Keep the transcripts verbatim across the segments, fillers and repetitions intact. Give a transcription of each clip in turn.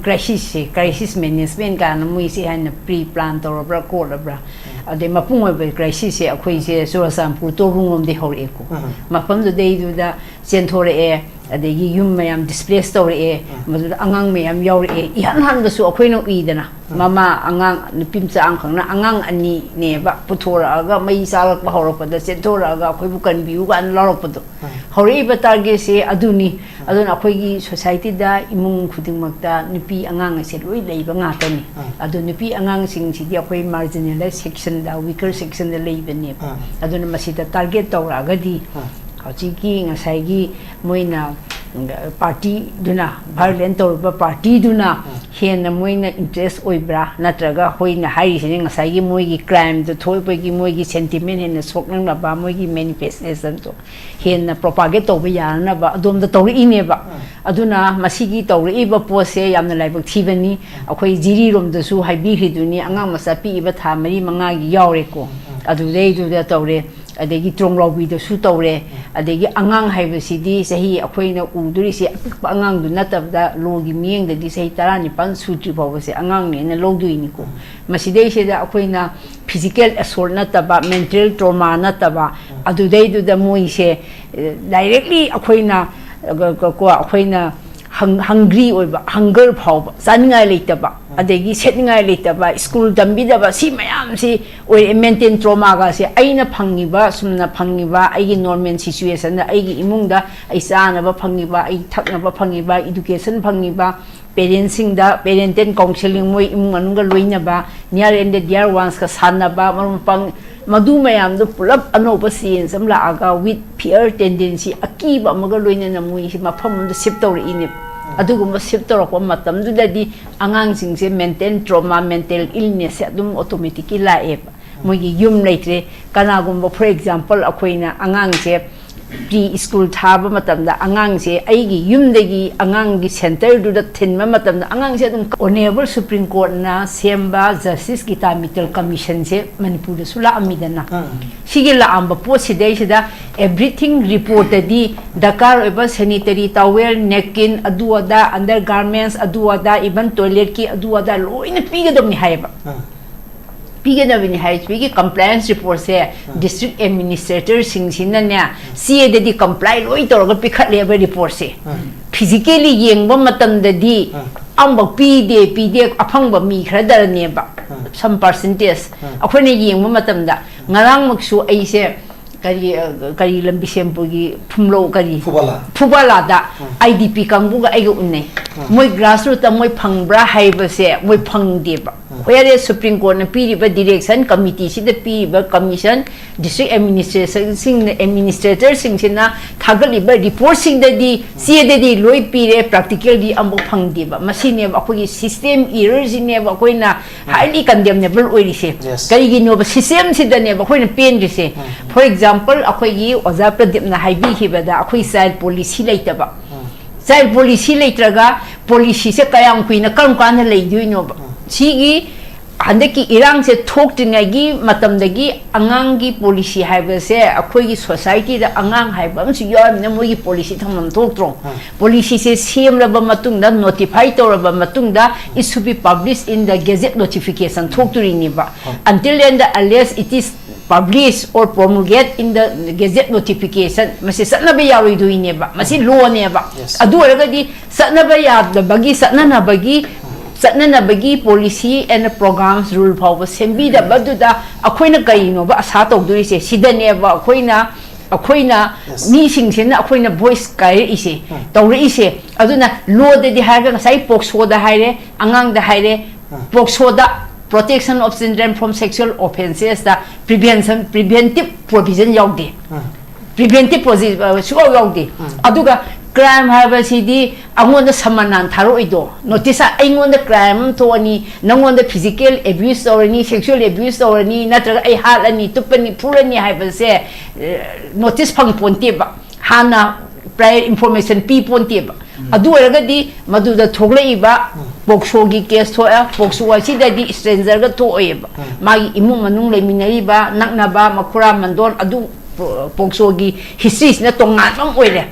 ꯀ꯭ꯔꯥꯏꯁꯤꯁꯁꯦ, crisis management ꯀꯥꯏꯅ ꯃꯣꯏꯁꯦ ꯍꯥꯏꯅ ꯄ꯭ꯔꯤ ꯄ꯭ꯂꯥꯟ ꯇꯧꯔꯕ꯭ꯔꯥ ꯈꯣꯠꯂꯕ꯭ꯔꯥ? ꯑꯗꯩ ꯃꯄꯨꯡ ꯑꯣꯏꯕ ꯀ꯭ꯔꯥꯏꯁꯤꯁꯁꯦ ꯑꯩꯈꯣꯏꯁꯦ ꯆꯨꯔꯆꯥꯟꯄꯨꯔ ꯇꯣꯔꯕꯨꯡꯂꯣꯝꯗꯒꯤ ꯍꯧꯔꯛꯑꯦꯀꯣ꯫ ꯎꯝ꯫ ꯃꯐꯝꯗꯨꯗꯩꯗꯨꯗ ꯆꯦꯟꯊꯣꯔꯛꯑꯦ, ꯑꯗꯒꯤ ꯌꯨꯝ ꯃꯌꯥꯝ ꯗꯤꯁꯄ꯭ꯂꯦꯁ ꯇꯧꯔꯛꯑꯦ, ꯃꯗꯨꯗ ꯑꯉꯥꯡ ꯃꯌꯥꯝ ꯌꯥꯎꯔꯛꯑꯦ꯫ ꯏꯍꯥꯟ ꯍꯥꯟꯕꯁꯨ ꯑꯩꯈꯣꯏꯅ ꯎꯏꯗꯅ, ꯃꯃꯥ ꯑꯉꯥꯡ ꯅꯨꯄꯤ ꯃꯆꯥ ꯑꯃꯈꯛꯅ ꯑꯉꯥꯡ ꯑꯅꯤꯅꯦꯕ ꯄꯨꯊꯣꯔꯛꯑꯒ ꯃꯩ ꯆꯥꯛꯂꯛꯄ ꯍꯧꯔꯛꯄꯗ ꯆꯦꯟꯊꯣꯔꯛꯑꯒ ꯑꯩꯈꯣꯏꯕꯨ ꯀꯟꯕꯤꯌꯨ ꯀꯥꯏꯅ ꯂꯥꯎꯔꯛꯄꯗꯣ꯫ ꯍꯧꯔꯛꯏꯕ ꯇꯥꯔꯒꯦꯠꯁꯦ ꯑꯗꯨꯅꯤ꯫ ꯑꯗꯨꯅ ꯑꯩꯈꯣꯏꯒꯤ ꯁꯣꯁꯥꯏꯇꯤꯗ ꯏꯃꯨꯡ ꯈꯨꯗꯤꯡꯃꯛꯇ ꯅꯨꯄꯤ ꯑꯉꯥꯡ ꯑꯁꯦ ꯂꯣꯏ ꯂꯩꯕ ꯉꯥꯛꯇꯅꯤ꯫ ꯑꯥ꯫ ꯑꯗꯣ ꯅꯨꯄꯤ ꯑꯉꯥꯡꯁꯤꯡꯁꯤꯗꯤ ꯑꯩꯈꯣꯏ ꯃꯥꯔꯖꯤꯅꯦꯂꯥꯏꯁ ꯁꯦꯛꯁꯟꯗ, ꯋꯤꯀꯔ ꯁꯦꯛꯁꯟꯗ ꯂꯩꯕꯅꯦꯕ꯫ ꯑꯥ꯫ ꯑꯗꯨꯅ ꯃꯁꯤꯗ ꯇꯥꯔꯒꯦꯠ ꯇꯧꯔꯛꯑꯒꯗꯤ ꯑꯥ꯫ ꯍꯧꯖꯤꯛꯀꯤ ꯉꯁꯥꯏꯒꯤ ꯃꯣꯏꯅ ꯄꯥꯔꯇꯤꯗꯨꯅ, ꯚꯥꯏꯑꯣꯂꯦꯟ ꯇꯧꯔꯤꯕ ꯄꯥꯔꯇꯤꯗꯨꯅ ꯍꯦꯟꯅ ꯃꯣꯏꯅ ꯏꯟꯇꯔꯦꯁ ꯑꯣꯏꯕ꯭ꯔꯥ, ꯅꯠꯇ꯭ꯔꯒ ꯑꯩꯈꯣꯏꯅ ꯍꯥꯏꯔꯤꯁꯤꯅ ꯉꯁꯥꯏꯒꯤ ꯃꯣꯏꯒꯤ ꯀ꯭ꯔꯥꯏꯝꯗꯣ ꯊꯣꯛꯄꯒꯤ ꯃꯣꯏꯒꯤ ꯁꯦꯟꯇꯤꯃꯦꯟ ꯍꯦꯟꯅ ꯁꯣꯛꯅꯅꯕ, ꯃꯣꯏꯒꯤ ꯃꯦꯅꯤꯐꯦꯁꯇꯦꯁꯟꯗꯣ ꯍꯦꯟꯅ ꯄ꯭ꯔꯣꯄꯥꯒꯦꯠ ꯇꯧꯕ ꯌꯥꯅꯅꯕ ꯑꯗꯣꯝꯗ ꯇꯧꯔꯛꯏꯅꯦꯕ꯫ ꯑꯗꯨꯅ ꯃꯁꯤꯒꯤ ꯇꯧꯔꯛꯏꯕ ꯄꯣꯠꯁꯦ ꯌꯥꯝꯅ ꯂꯥꯏꯕꯛ ꯊꯤꯕꯅꯤ꯫ ꯑꯩꯈꯣꯏ ꯖꯤꯔꯤꯔꯣꯝꯗꯁꯨ ꯍꯥꯏꯕꯤꯈ꯭ꯔꯤꯗꯨꯅꯤ, ꯑꯉꯥꯡ ꯃꯆꯥ ꯄꯤꯛꯏꯕ ꯊꯥ ꯃꯔꯤ ꯃꯉꯥꯒꯤ ꯌꯥꯎꯔꯦꯀꯣ, ꯑꯗꯨꯗꯩꯗꯨꯗ ꯇꯧꯔꯦ꯫ ꯑꯗꯒꯤ ꯇ꯭ꯔꯣꯡꯂꯥꯎꯕꯤꯗꯁꯨ ꯇꯧꯔꯦ꯫ ꯑꯗꯒꯤ ꯑꯉꯥꯡ ꯍꯥꯏꯕꯁꯤꯗꯤ ꯆꯍꯤ ꯑꯩꯈꯣꯏꯅ ꯎꯗꯣꯔꯤꯁꯦ ꯑꯄꯤꯛꯄ ꯑꯉꯥꯡꯗꯨ ꯅꯠꯇꯕꯗ ꯂꯣꯒꯤ ꯃꯤꯠꯌꯦꯡꯗꯗꯤ ꯆꯍꯤ ꯇꯔꯥꯅꯤꯄꯥꯟ ꯁꯨꯗ꯭ꯔꯤ ꯐꯥꯎꯕꯁꯦ ꯑꯉꯥꯡꯅꯦꯅ ꯂꯧꯗꯣꯏꯅꯤꯀꯣ꯫ ꯃꯁꯤꯗꯩꯁꯤꯗ ꯑꯩꯈꯣꯏꯅ ꯐꯤꯖꯤꯀꯦꯜ ꯑꯦꯁꯣꯜꯠ ꯅꯠꯇꯕ, ꯃꯦꯟꯇꯦꯜ ꯇ꯭ꯔꯣꯃꯥ ꯅꯠꯇꯕ, ꯑꯗꯨꯗꯩꯗꯨꯗ ꯃꯣꯏꯁꯦ ꯗꯥꯏꯔꯦꯛꯂꯤ ꯑꯩꯈꯣꯏꯅ, ꯑ, ꯀ-, ꯀꯣ, ꯑꯩꯈꯣꯏꯅ ꯍꯪ-, ꯍꯪꯒ꯭ꯔꯤ ꯑꯣꯏꯕ, ꯍꯪꯒꯔ ꯐꯥꯎꯕ, ꯆꯥꯅꯤꯡꯉꯥꯏ ꯂꯩꯇꯕ, ꯑꯗꯒꯤ ꯁꯦꯠꯅꯤꯡꯉꯥꯏ ꯂꯩꯇꯕ, ꯁ꯭ꯀꯨꯜ ꯇꯝꯕꯤꯗꯕ, ꯁꯤ ꯃꯌꯥꯝꯁꯤ ꯑꯣꯏꯔꯛꯑꯦ꯫ ꯃꯦꯟꯇꯦꯜ ꯇ꯭ꯔꯣꯃꯥꯒꯁꯦ ꯑꯩꯅ ꯐꯪꯉꯤꯕ, ꯁꯨꯝꯅ ꯐꯪꯉꯤꯕ ꯑꯩꯒꯤ ꯅꯣꯔꯃꯦꯜ ꯁꯤꯆꯨꯋꯦꯁꯟꯗ ꯑꯩꯒꯤ ꯏꯃꯨꯡꯗ ꯑꯩ ꯆꯥꯅꯕ ꯐꯪꯉꯤꯕ, ꯑꯩ ꯊꯛꯅꯕ ꯐꯪꯉꯤꯕ, ꯏꯗꯨꯀꯦꯁꯟ ꯐꯪꯉꯤꯕ, ꯄꯦꯔꯦꯟꯁꯤꯡꯗ ꯄꯦꯔꯦꯟꯇꯦꯜ ꯀꯥꯎꯟꯁꯦꯂꯤꯡ, ꯃꯣꯏ ꯏꯃꯨꯡ ꯃꯅꯨꯡꯒ ꯂꯣꯏꯅꯕ, near and dear ones ꯀ ꯁꯥꯟꯅꯕ, ꯃꯔꯨꯞ ꯃꯄꯥꯡ, ꯃꯗꯨ ꯃꯌꯥꯝꯗꯣ ꯄꯨꯂꯞ ꯑꯅꯧꯕ ꯆꯦꯟꯖ ꯑꯃ ꯂꯥꯛꯑꯒ with fear tendency, ꯑꯀꯤꯕ ꯑꯃꯒ ꯂꯣꯏꯅꯅ ꯃꯣꯏꯁꯤ ꯃꯐꯝ ꯑꯃꯗ ꯁꯤꯞ ꯇꯧꯔꯛꯏꯅꯦꯕ꯫ ꯑꯗꯨꯒꯨꯝꯕ ꯁꯤꯞ ꯇꯧꯔꯛꯄ ꯃꯇꯝꯗꯨꯗꯗꯤ ꯑꯉꯥꯡꯁꯤꯡꯁꯦ ꯃꯦꯟꯇꯦꯜ ꯇ꯭ꯔꯣꯃꯥ, ꯃꯦꯟꯇꯦꯜ ꯏꯜꯅꯦꯁꯁꯦ ꯑꯗꯨꯝ ꯑꯣꯇꯣꯃꯦꯇꯤꯛꯀꯤ ꯂꯥꯛꯑꯦꯕ꯫ ꯃꯣꯏꯒꯤ ꯌꯨꯝ ꯂꯩꯇ꯭ꯔꯦ꯫ ꯀꯅꯥꯒꯨꯝꯕ, for example, ꯑꯩꯈꯣꯏꯅ ꯑꯉꯥꯡꯁꯦ ꯄ꯭ꯔꯤ ꯁ꯭ꯀꯨꯜ ꯊꯥꯕ ꯃꯇꯝꯗ ꯑꯉꯥꯡꯁꯦ ꯑꯩꯒꯤ ꯌꯨꯝꯗꯒꯤ ꯑꯉꯥꯡꯒꯤ ꯁꯦꯟꯇꯔꯗꯨꯗ ꯊꯤꯟꯕ ꯃꯇꯝꯗ ꯑꯉꯥꯡꯁꯦ ꯑꯗꯨꯝ ꯑꯣꯅꯦꯕꯜ ꯁꯨꯄ꯭ꯔꯤꯝ ꯀꯣꯔꯠꯅ ꯁꯦꯝꯕ ꯖꯁꯇꯤꯁ ꯒꯤꯇꯥ ꯃꯤꯇꯜ ꯀꯃꯤꯁꯟꯁꯦ ꯃꯅꯤꯄꯨꯔꯗꯁꯨ ꯂꯥꯛꯑꯝꯃꯤꯗꯅ꯫ ꯑꯥ꯫ ꯁꯤꯒꯤ ꯂꯥꯛꯑꯝꯕ ꯄꯣꯠꯁꯤꯗꯩꯁꯤꯗ ꯑꯦꯚ꯭ꯔꯤꯊꯤꯡ ꯔꯤꯄꯣꯔꯠꯇꯗꯤ ꯗꯔꯀꯥꯔ ꯑꯣꯏꯕ ꯁꯦꯅꯤꯇꯔꯤ ꯇꯥꯋꯦꯜ, ꯅꯦꯞꯀꯤꯟ, ꯑꯗꯨ ꯑꯗꯥ, ꯑꯟꯗꯔ ꯒꯥꯔꯃꯦꯟꯁ, ꯑꯗꯨ ꯑꯗꯥ, ꯏꯚꯟ ꯇꯣꯏꯂꯦꯠꯀꯤ ꯑꯗꯨ ꯑꯗꯥ ꯂꯣꯏꯅ ꯄꯤꯒꯗꯕꯅꯤ ꯍꯥꯏꯌꯦꯕ꯫ ꯑꯥ꯫ ꯄꯤꯒꯗꯕꯅꯤ ꯍꯥꯏ꯫ ꯁꯤꯒꯤ ꯀꯝꯄ꯭ꯂꯥꯏꯟꯁ ꯔꯤꯄꯣꯔꯠꯁꯦ ꯗꯤꯁꯇ꯭ꯔꯤꯛ ꯑꯦꯗꯃꯤꯅꯤꯁꯇ꯭ꯔꯦꯇꯔꯁꯤꯡꯁꯤꯅꯅꯦ ꯆꯦꯗꯗꯤ ꯀꯝꯄ꯭ꯂꯥꯏ ꯂꯣꯏ ꯇꯧꯔꯒ ꯄꯤꯈꯠꯂꯦꯕ ꯔꯤꯄꯣꯔꯠꯁꯦ꯫ ꯑꯥ꯫ ꯐꯤꯖꯤꯀꯦꯂꯤ ꯌꯦꯡꯕ ꯃꯇꯝꯗꯗꯤ ꯑꯥ꯫ ꯑꯃꯐꯥꯎ ꯄꯤꯗꯦ, ꯄꯤꯗꯦ, ꯑꯐꯪꯕ ꯃꯤ ꯈꯔꯗꯅꯦꯕ ꯑꯥ꯫ ꯁꯝ ꯄꯥꯔꯁꯦꯟꯇꯦꯖ꯫ ꯑꯥ꯫ ꯑꯩꯈꯣꯏꯅ ꯌꯦꯡꯕ ꯃꯇꯝꯗ ꯉꯔꯥꯡꯃꯛꯁꯨ ꯑꯩꯁꯦ ꯀꯔꯤ, ꯑ, ꯀꯔꯤ ꯂꯝꯕꯤꯁꯦꯝꯄꯨꯔꯒꯤ ꯐꯨꯝꯂꯧ ꯀꯔꯤ ꯐꯨꯕꯥꯂꯥ꯫ ꯐꯨꯕꯥꯂꯥꯗ ꯎꯝ꯫ ꯑꯥꯏ ꯗꯤ ꯄꯤ ꯀꯥꯡꯕꯨꯒ ꯑꯩꯒ ꯎꯅꯩ꯫ ꯎꯝ꯫ ꯃꯣꯏ ꯒ꯭ꯔꯥꯁꯔꯨꯠꯇ ꯃꯣꯏ ꯐꯪꯕ꯭ꯔꯥ ꯍꯥꯏꯕꯁꯦ ꯃꯣꯏ ꯐꯪꯗꯦꯕ꯫ ꯎꯝ꯫ ꯋꯦꯌꯔ ꯁꯨꯄ꯭ꯔꯤꯝ ꯀꯣꯔꯠꯅ ꯄꯤꯔꯤꯕ ꯗꯤꯔꯦꯛꯁꯟ, ꯀꯃꯤꯇꯤꯁꯤꯗ ꯄꯤꯔꯤꯕ ꯀꯃꯤꯁꯟ, ꯗꯤꯁꯇ꯭ꯔꯤꯛ ꯑꯦꯗꯃꯤꯅꯤꯁꯇ꯭ꯔꯦꯁꯟꯁꯤꯡꯅ, ꯑꯦꯗꯃꯤꯅꯤꯁꯇ꯭ꯔꯦꯇꯔꯁꯤꯡꯁꯤꯅ ꯊꯥꯒꯠꯂꯤꯕ ꯔꯤꯄꯣꯔꯠꯁꯤꯡꯗꯗꯤ, ꯆꯦꯗꯗꯤ ꯂꯣꯏ ꯄꯤꯔꯦ, ꯄ꯭ꯔꯥꯛꯇꯤꯀꯦꯜꯗꯤ ꯑꯃꯐꯥꯎ ꯐꯪꯗꯦꯕ꯫ ꯃꯁꯤꯅꯦꯕ ꯑꯩꯈꯣꯏꯒꯤ ꯁꯤꯁꯇꯦꯝ ꯏꯔꯔꯁꯤꯅꯦꯕ ꯑꯩꯈꯣꯏꯅ ꯍꯥꯏꯂꯤ ꯀꯟꯗꯦꯝꯅꯦꯕꯜ ꯑꯣꯏꯔꯤꯁꯦ꯫ Yes. ꯀꯔꯤꯒꯤꯅꯣꯕ? ꯁꯤꯁꯇꯦꯝꯁꯤꯗꯅꯦꯕ ꯑꯩꯈꯣꯏꯅ ꯄꯦꯟꯗ꯭ꯔꯤꯁꯦ꯫ ꯎꯝ꯫ For example, ꯑꯩꯈꯣꯏꯒꯤ ꯑꯣꯖꯥ ꯄ꯭ꯔꯗꯤꯞꯅ ꯍꯥꯏꯕꯤꯈꯤꯕꯗ ꯑꯩꯈꯣꯏ ꯆꯥꯏꯜ ꯄꯣꯂꯤꯁꯤ ꯂꯩꯇꯕ꯫ ꯎꯝ꯫ ꯆꯥꯏꯜ ꯄꯣꯂꯤꯁꯤ ꯂꯩꯇ꯭ꯔꯒ ꯄꯣꯂꯤꯁꯤꯁꯦ ꯀꯌꯥꯝ ꯀꯨꯏꯅ ꯀꯔꯝ ꯀꯥꯟꯗ ꯂꯩꯗꯣꯏꯅꯣꯕ? ꯎꯝ꯫ ꯁꯤꯒꯤ ꯍꯟꯗꯛꯀꯤ ꯏꯔꯥꯡꯁꯦ ꯊꯣꯛꯇ꯭ꯔꯤꯉꯩꯒꯤ ꯃꯇꯝꯗꯒꯤ ꯑꯉꯥꯡꯒꯤ ꯄꯣꯂꯤꯁꯤ ꯍꯥꯏꯕꯁꯦ ꯑꯩꯈꯣꯏꯒꯤ ꯁꯣꯁꯥꯏꯇꯤꯗ ꯑꯉꯥꯡ ꯍꯥꯏꯕ ꯑꯃꯁꯨ ꯌꯥꯎꯔꯕꯅꯤꯅ ꯃꯣꯏꯒꯤ ꯄꯣꯂꯤꯁꯤ ꯊꯝꯐꯝ ꯊꯣꯛꯇ꯭ꯔꯣ? ꯎꯝ꯫ ꯄꯣꯂꯤꯁꯤꯁꯦ ꯁꯦꯝꯂꯕ ꯃꯇꯨꯡꯗ, ꯅꯣꯇꯤꯐꯥꯏ ꯇꯧꯔꯕ ꯃꯇꯨꯡꯗ, it should be published in the gazette notification ꯊꯣꯛꯇꯣꯔꯤꯅꯦꯕ꯫ Um. Until and unless it is published or promulgated in the gazette notification, ꯃꯁꯤ ꯆꯠꯅꯕ ꯌꯥꯔꯣꯏꯗꯣꯏꯅꯦꯕ, ꯃꯁꯤ ꯂꯣꯅꯦꯕ꯫ Yes. ꯑꯗꯨ ꯑꯣꯏꯔꯒꯗꯤ ꯆꯠꯅꯕ ꯌꯥꯗꯕꯒꯤ, ꯆꯠꯅꯅꯕꯒꯤ, ꯆꯠꯅꯅꯕꯒꯤ policy and programs, rule ꯐꯥꯎꯕ ꯁꯦꯝꯕꯤꯗꯕꯗꯨꯗ ꯑꯩꯈꯣꯏꯅ ꯀꯔꯤꯅꯣꯕ ꯑꯁꯥ ꯇꯧꯗꯣꯔꯤꯁꯦ? ꯁꯤꯗꯅꯦꯕ ꯑꯩꯈꯣꯏꯅ, ꯑꯩꯈꯣꯏꯅ, Yes. ꯃꯤꯁꯤꯡꯁꯤꯅ ꯑꯩꯈꯣꯏꯅ ꯚꯣꯏꯁ ꯀꯥꯏꯔꯛꯏꯁꯦ, ꯎꯝ꯫ ꯇꯧꯔꯛꯏꯁꯦ꯫ ꯑꯗꯨꯅ ꯂꯣꯗꯗꯤ ꯍꯥꯏꯔꯒ ꯉꯁꯥꯏ ꯄꯣꯛꯁꯣꯗ ꯍꯥꯏꯔꯦ, ꯑꯉꯥꯡꯗ ꯍꯥꯏꯔꯦ, ꯎꯝ꯫ ꯄꯣꯛꯁꯣꯗ, Protection of Children from Sexual Offences ꯇ prevention, preventive provision ꯌꯥꯎꯗꯦ꯫ ꯎꯝ꯫ Preventive provision, ꯑ, ꯁꯨꯡꯌꯥꯎ ꯌꯥꯎꯗꯦ꯫ ꯎꯝ꯫ ꯑꯗꯨꯒ ꯀ꯭ꯔꯥꯏꯝ ꯍꯥꯏꯕꯁꯤꯗꯤ ꯑꯩꯉꯣꯟꯗ ꯁꯃꯟꯅ ꯊꯥꯔꯛꯏꯗꯣ, ꯅꯣꯇꯤꯁ ꯑꯩꯉꯣꯟꯗ ꯀ꯭ꯔꯥꯏꯝ ꯑꯃ ꯊꯣꯛꯑꯅꯤ, ꯅꯪꯉꯣꯟꯗ ꯐꯤꯖꯤꯀꯦꯜ ꯑꯦꯕ꯭ꯌꯨꯁ ꯇꯧꯔꯅꯤ, ꯁꯦꯛꯁꯨꯑꯦꯜ ꯑꯦꯕ꯭ꯌꯨꯁ ꯇꯧꯔꯅꯤ, ꯅꯠꯇ꯭ꯔꯒ ꯑꯩ ꯍꯥꯠꯂꯅꯤ, ꯇꯨꯞꯄꯅꯤ, ꯐꯨꯔꯅꯤ ꯍꯥꯏꯕꯁꯦ ꯅꯣꯇꯤꯁ ꯐꯪ ꯄꯣꯟꯇꯦꯕ, ꯍꯥꯟꯅ ꯄ꯭ꯔꯥꯏꯌꯔ ꯏꯟꯐꯣꯔꯃꯦꯁꯟ ꯄꯤ ꯄꯣꯟꯇꯦꯕ꯫ ꯑꯗꯨ ꯑꯣꯏꯔꯒꯗꯤ ꯃꯗꯨꯗ ꯊꯣꯛꯂꯛꯏꯕ ꯄꯣꯛꯁꯣꯒꯤ ꯀꯦꯁ ꯊꯣꯛꯑꯦ, ꯄꯣꯛꯁꯣ ꯑꯁꯤꯗꯗꯤ ꯁ꯭ꯇ꯭ꯔꯦꯟꯖꯔꯒ ꯊꯣꯛꯑꯣꯏꯕ, ꯃꯥꯒꯤ ꯏꯃꯨꯡ ꯃꯅꯨꯡ ꯂꯩꯃꯤꯟꯅꯔꯤꯕ ꯅꯛꯅꯕ ꯃꯈꯨꯔꯥ ꯃꯟꯗꯣꯟ ꯑꯗꯨ ꯄꯣꯛꯁꯣꯒꯤ ꯍꯤꯁꯇ꯭ꯔꯤꯁꯤꯅ ꯇꯣꯉꯥꯟꯕ ꯑꯃ ꯑꯣꯏꯔꯦ꯫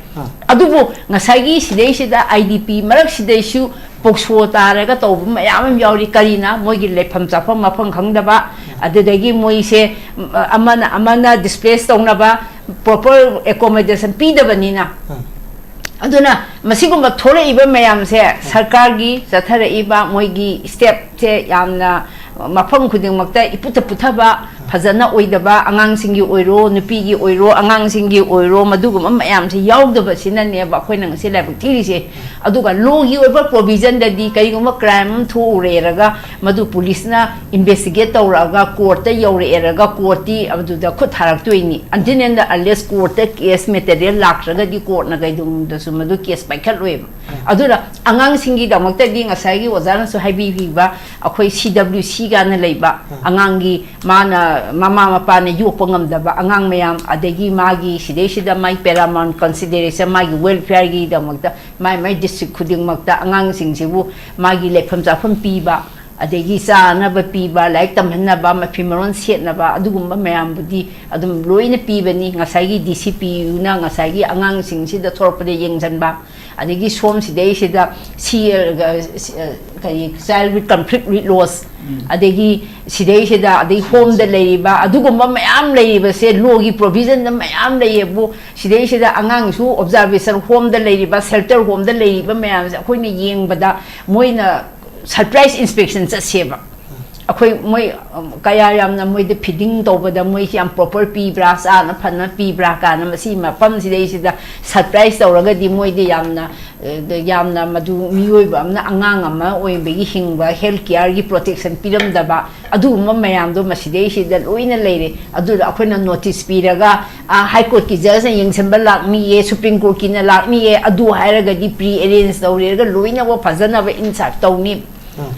ꯑꯗꯨꯕꯨ ꯉꯁꯥꯏꯒꯤ ꯁꯤꯗꯩꯁꯤꯗ ꯑꯥꯏ ꯗꯤ ꯄꯤ ꯃꯔꯛꯁꯤꯗꯩꯁꯨ ꯄꯣꯛꯁꯣ ꯇꯥꯔꯒ ꯇꯧꯕ ꯃꯌꯥꯝ ꯑꯃ ꯌꯥꯎꯔꯤ꯫ ꯀꯔꯤꯅ? ꯃꯣꯏꯒꯤ ꯂꯩꯐꯝ ꯆꯥꯐꯝ ꯃꯐꯝ ꯈꯪꯗꯕ, ꯑꯗꯨꯗꯒꯤ ꯃꯣꯏꯁꯦ ꯑꯃꯅ ꯑꯃꯅ ꯗꯤꯁꯄ꯭ꯂꯦꯁ ꯇꯧꯅꯕ ꯄ꯭ꯔꯣꯄꯔ ꯑꯦꯀꯣꯃꯣꯗꯦꯁꯟ ꯄꯤꯗꯕꯅꯤꯅ꯫ ꯑꯗꯨꯅ ꯃꯁꯤꯒꯨꯝꯕ ꯊꯣꯛꯂꯛꯏꯕ ꯃꯌꯥꯝꯁꯦ ꯁꯔꯀꯥꯔꯒꯤ ꯆꯠꯊꯔꯛꯏꯕ ꯃꯣꯏꯒꯤ ꯁ꯭ꯇꯦꯞꯁꯦ ꯌꯥꯝꯅ ꯃꯐꯝ ꯈꯨꯗꯤꯡꯃꯛꯇ ꯏꯄꯨꯠꯇ ꯄꯨꯊꯕ, ꯐꯖꯅ ꯑꯣꯏꯗꯕ, ꯑꯉꯥꯡꯁꯤꯡꯒꯤ ꯑꯣꯏꯔꯣ, ꯅꯨꯄꯤꯒꯤ ꯑꯣꯏꯔꯣ, ꯑꯉꯥꯡꯁꯤꯡꯒꯤ ꯑꯣꯏꯔꯣ, ꯃꯗꯨꯒꯨꯝꯕ ꯃꯌꯥꯝꯁꯦ ꯌꯥꯎꯗꯕꯁꯤꯅꯅꯦꯕ ꯑꯩꯈꯣꯏꯅ ꯉꯁꯤ ꯂꯥꯏꯕꯛ ꯊꯤꯔꯤꯁꯦ꯫ ꯑꯗꯨꯒ ꯂꯣꯒꯤ ꯑꯣꯏꯕ ꯄ꯭ꯔꯣꯚꯤꯖꯟꯗꯗꯤ ꯀꯔꯤꯒꯨꯝꯕ ꯀ꯭ꯔꯥꯏꯝ ꯑꯃ ꯊꯣꯛꯎꯔꯦꯔꯒ ꯃꯗꯨ ꯄꯨꯂꯤꯁꯅ ꯏꯟꯚꯦꯁꯇꯤꯒꯦꯠ ꯇꯧꯔꯛꯑꯒ ꯀꯣꯔꯠꯇ ꯌꯧꯔꯛꯑꯦꯔꯒ ꯀꯣꯔꯠꯇꯤ ꯑꯗꯨꯗ ꯈꯨꯠ ꯊꯥꯔꯛꯇꯣꯏꯅꯤ꯫ Until and unless ꯀꯣꯔꯠꯇ ꯀꯦꯁ ꯃꯦꯇꯔꯤꯌꯦꯜ ꯂꯥꯛꯇ꯭ꯔꯒꯗꯤ ꯀꯣꯔꯠꯅ ꯀꯩꯗꯧꯅꯨꯡꯗꯁꯨ ꯃꯗꯨ ꯀꯦꯁ ꯄꯥꯏꯈꯠꯂꯣꯏꯕ꯫ ꯑꯗꯨꯅ ꯑꯉꯥꯡꯁꯤꯡꯒꯤꯗꯃꯛꯇꯗꯤ ꯉꯁꯥꯏꯒꯤ ꯑꯣꯖꯥꯅꯁꯨ ꯍꯥꯏꯕꯤꯈꯤꯕ, ꯑꯩꯈꯣꯏ ꯁꯤ ꯗꯕ꯭ꯂꯤꯎ ꯁꯤ ꯀꯥꯏꯅ ꯂꯩꯕ, ꯑꯉꯥꯡꯒꯤ ꯃꯥꯅ ꯃꯃꯥ ꯃꯄꯥꯅ ꯌꯣꯛꯄ ꯉꯝꯗꯕ ꯑꯉꯥꯡ ꯃꯌꯥꯝ, ꯑꯗꯒꯤ ꯃꯥꯒꯤ ꯁꯤꯗꯩꯁꯤꯗ ꯃꯥꯒꯤ paramount consideration, ꯃꯥꯒꯤ ꯋꯦꯜꯐꯤꯌꯔꯒꯤꯗꯃꯛꯇ ꯃꯥꯏ ꯃꯥꯏ ꯗꯤꯁꯇ꯭ꯔꯤꯛ ꯈꯨꯗꯤꯡꯃꯛꯇ ꯑꯉꯥꯡꯁꯤꯡꯁꯤꯕꯨ ꯃꯥꯒꯤ ꯂꯩꯐꯝ ꯆꯥꯐꯝ ꯄꯤꯕ, ꯑꯗꯒꯤ ꯆꯥꯅꯕ ꯄꯤꯕ, ꯂꯥꯏꯔꯤꯛ ꯇꯝꯍꯟꯅꯕ, ꯃꯐꯤ ꯃꯔꯣꯟ ꯁꯦꯠꯅꯕ, ꯑꯗꯨꯒꯨꯝꯕ ꯃꯌꯥꯝꯕꯨꯗꯤ ꯑꯗꯨꯝ ꯂꯣꯏꯅ ꯄꯤꯕꯅꯤ꯫ ꯉꯁꯥꯏꯒꯤ ꯗꯤ ꯁꯤ ꯄꯤ ꯌꯨꯅ ꯉꯁꯥꯏꯒꯤ ꯑꯉꯥꯡꯁꯤꯡꯁꯤꯗ ꯊꯣꯔꯛꯄꯗ ꯌꯦꯡꯁꯤꯟꯕ, ꯑꯗꯒꯤ ꯁꯣꯝꯁꯤꯗꯩꯁꯤꯗ ꯁꯤ, ꯑ, ꯁꯤ, ꯑ, ꯀꯔꯤ, child with conflict with laws, ꯑꯗꯒꯤ ꯁꯤꯗꯩꯁꯤꯗ, ꯑꯗꯩ ꯍꯣꯝꯗ ꯂꯩꯔꯤꯕ ꯑꯗꯨꯒꯨꯝꯕ ꯃꯌꯥꯝ ꯂꯩꯔꯤꯕꯁꯦ, ꯂꯣꯒꯤ ꯄ꯭ꯔꯣꯚꯤꯖꯟꯗ ꯃꯌꯥꯝ ꯂꯩꯌꯦꯕꯨ, ꯁꯤꯗꯩꯁꯤꯗ ꯑꯉꯥꯡꯁꯨ ꯑꯣꯕꯖꯥꯔꯕꯦꯁꯟ ꯍꯣꯝꯗ ꯂꯩꯔꯤꯕ, ꯁꯦꯜꯇꯔ ꯍꯣꯝꯗ ꯂꯩꯔꯤꯕ ꯃꯌꯥꯝꯁꯦ ꯑꯩꯈꯣꯏꯅ ꯌꯦꯡꯕꯗ ꯃꯣꯏꯅ ꯁꯔꯄ꯭ꯔꯥꯏꯁ ꯏꯟꯁꯄꯦꯛꯁꯟ ꯆꯠꯁꯦꯕ꯫ ꯑꯩꯈꯣꯏ ꯃꯣꯏ ꯀꯌꯥ ꯌꯥꯝꯅ ꯃꯣꯏꯗ ꯐꯤꯗꯤꯡ ꯇꯧꯕꯗ ꯃꯣꯏꯁꯤ ꯌꯥꯝ ꯄ꯭ꯔꯣꯄꯔ ꯄꯤꯕ꯭ꯔꯥ, ꯆꯥꯅ ꯐꯅ ꯄꯤꯕ꯭ꯔꯥ ꯀꯥꯏꯅ ꯃꯁꯤ ꯃꯐꯝꯁꯤꯗꯩꯁꯤꯗ ꯁꯔꯄ꯭ꯔꯥꯏꯁ ꯇꯧꯔꯒꯗꯤ ꯃꯣꯏꯗꯤ ꯌꯥꯝꯅ ꯌꯥꯝꯅ ꯃꯗꯨ ꯃꯤꯑꯣꯏꯕ ꯑꯃꯅ ꯑꯉꯥꯡ ꯑꯃ ꯑꯣꯏꯕꯒꯤ ꯍꯤꯡꯕ ꯍꯦꯜꯊ ꯀꯤꯌꯔꯒꯤ ꯄ꯭ꯔꯣꯇꯦꯛꯁꯟ ꯄꯤꯔꯝꯗꯕ ꯑꯗꯨꯒꯨꯝꯕ ꯃꯌꯥꯝꯗꯣ ꯃꯁꯤꯗꯩꯁꯤꯗ ꯂꯣꯏꯅ ꯂꯩꯔꯦ꯫ ꯑꯗꯨꯗ ꯑꯩꯈꯣꯏꯅ ꯅꯣꯇꯤꯁ ꯄꯤꯔꯒ ꯍꯥꯏ ꯀꯣꯔꯠꯀꯤ ꯖꯖꯅ ꯌꯦꯡꯁꯤꯟꯕ ꯂꯥꯛꯅꯤꯌꯦ, ꯁꯨꯄ꯭ꯔꯤꯝ ꯀꯣꯔꯠꯀꯤꯅ ꯂꯥꯛꯅꯤꯌꯦ, ꯑꯗꯨ ꯍꯥꯏꯔꯒꯗꯤ ꯄ꯭ꯔꯤ ꯑꯦꯔꯦꯟꯖ ꯇꯧꯔꯦꯔꯒ ꯂꯣꯏꯅꯃꯛ ꯐꯖꯅꯕ ꯏꯟꯁꯥꯏꯠ ꯇꯧꯅꯤ꯫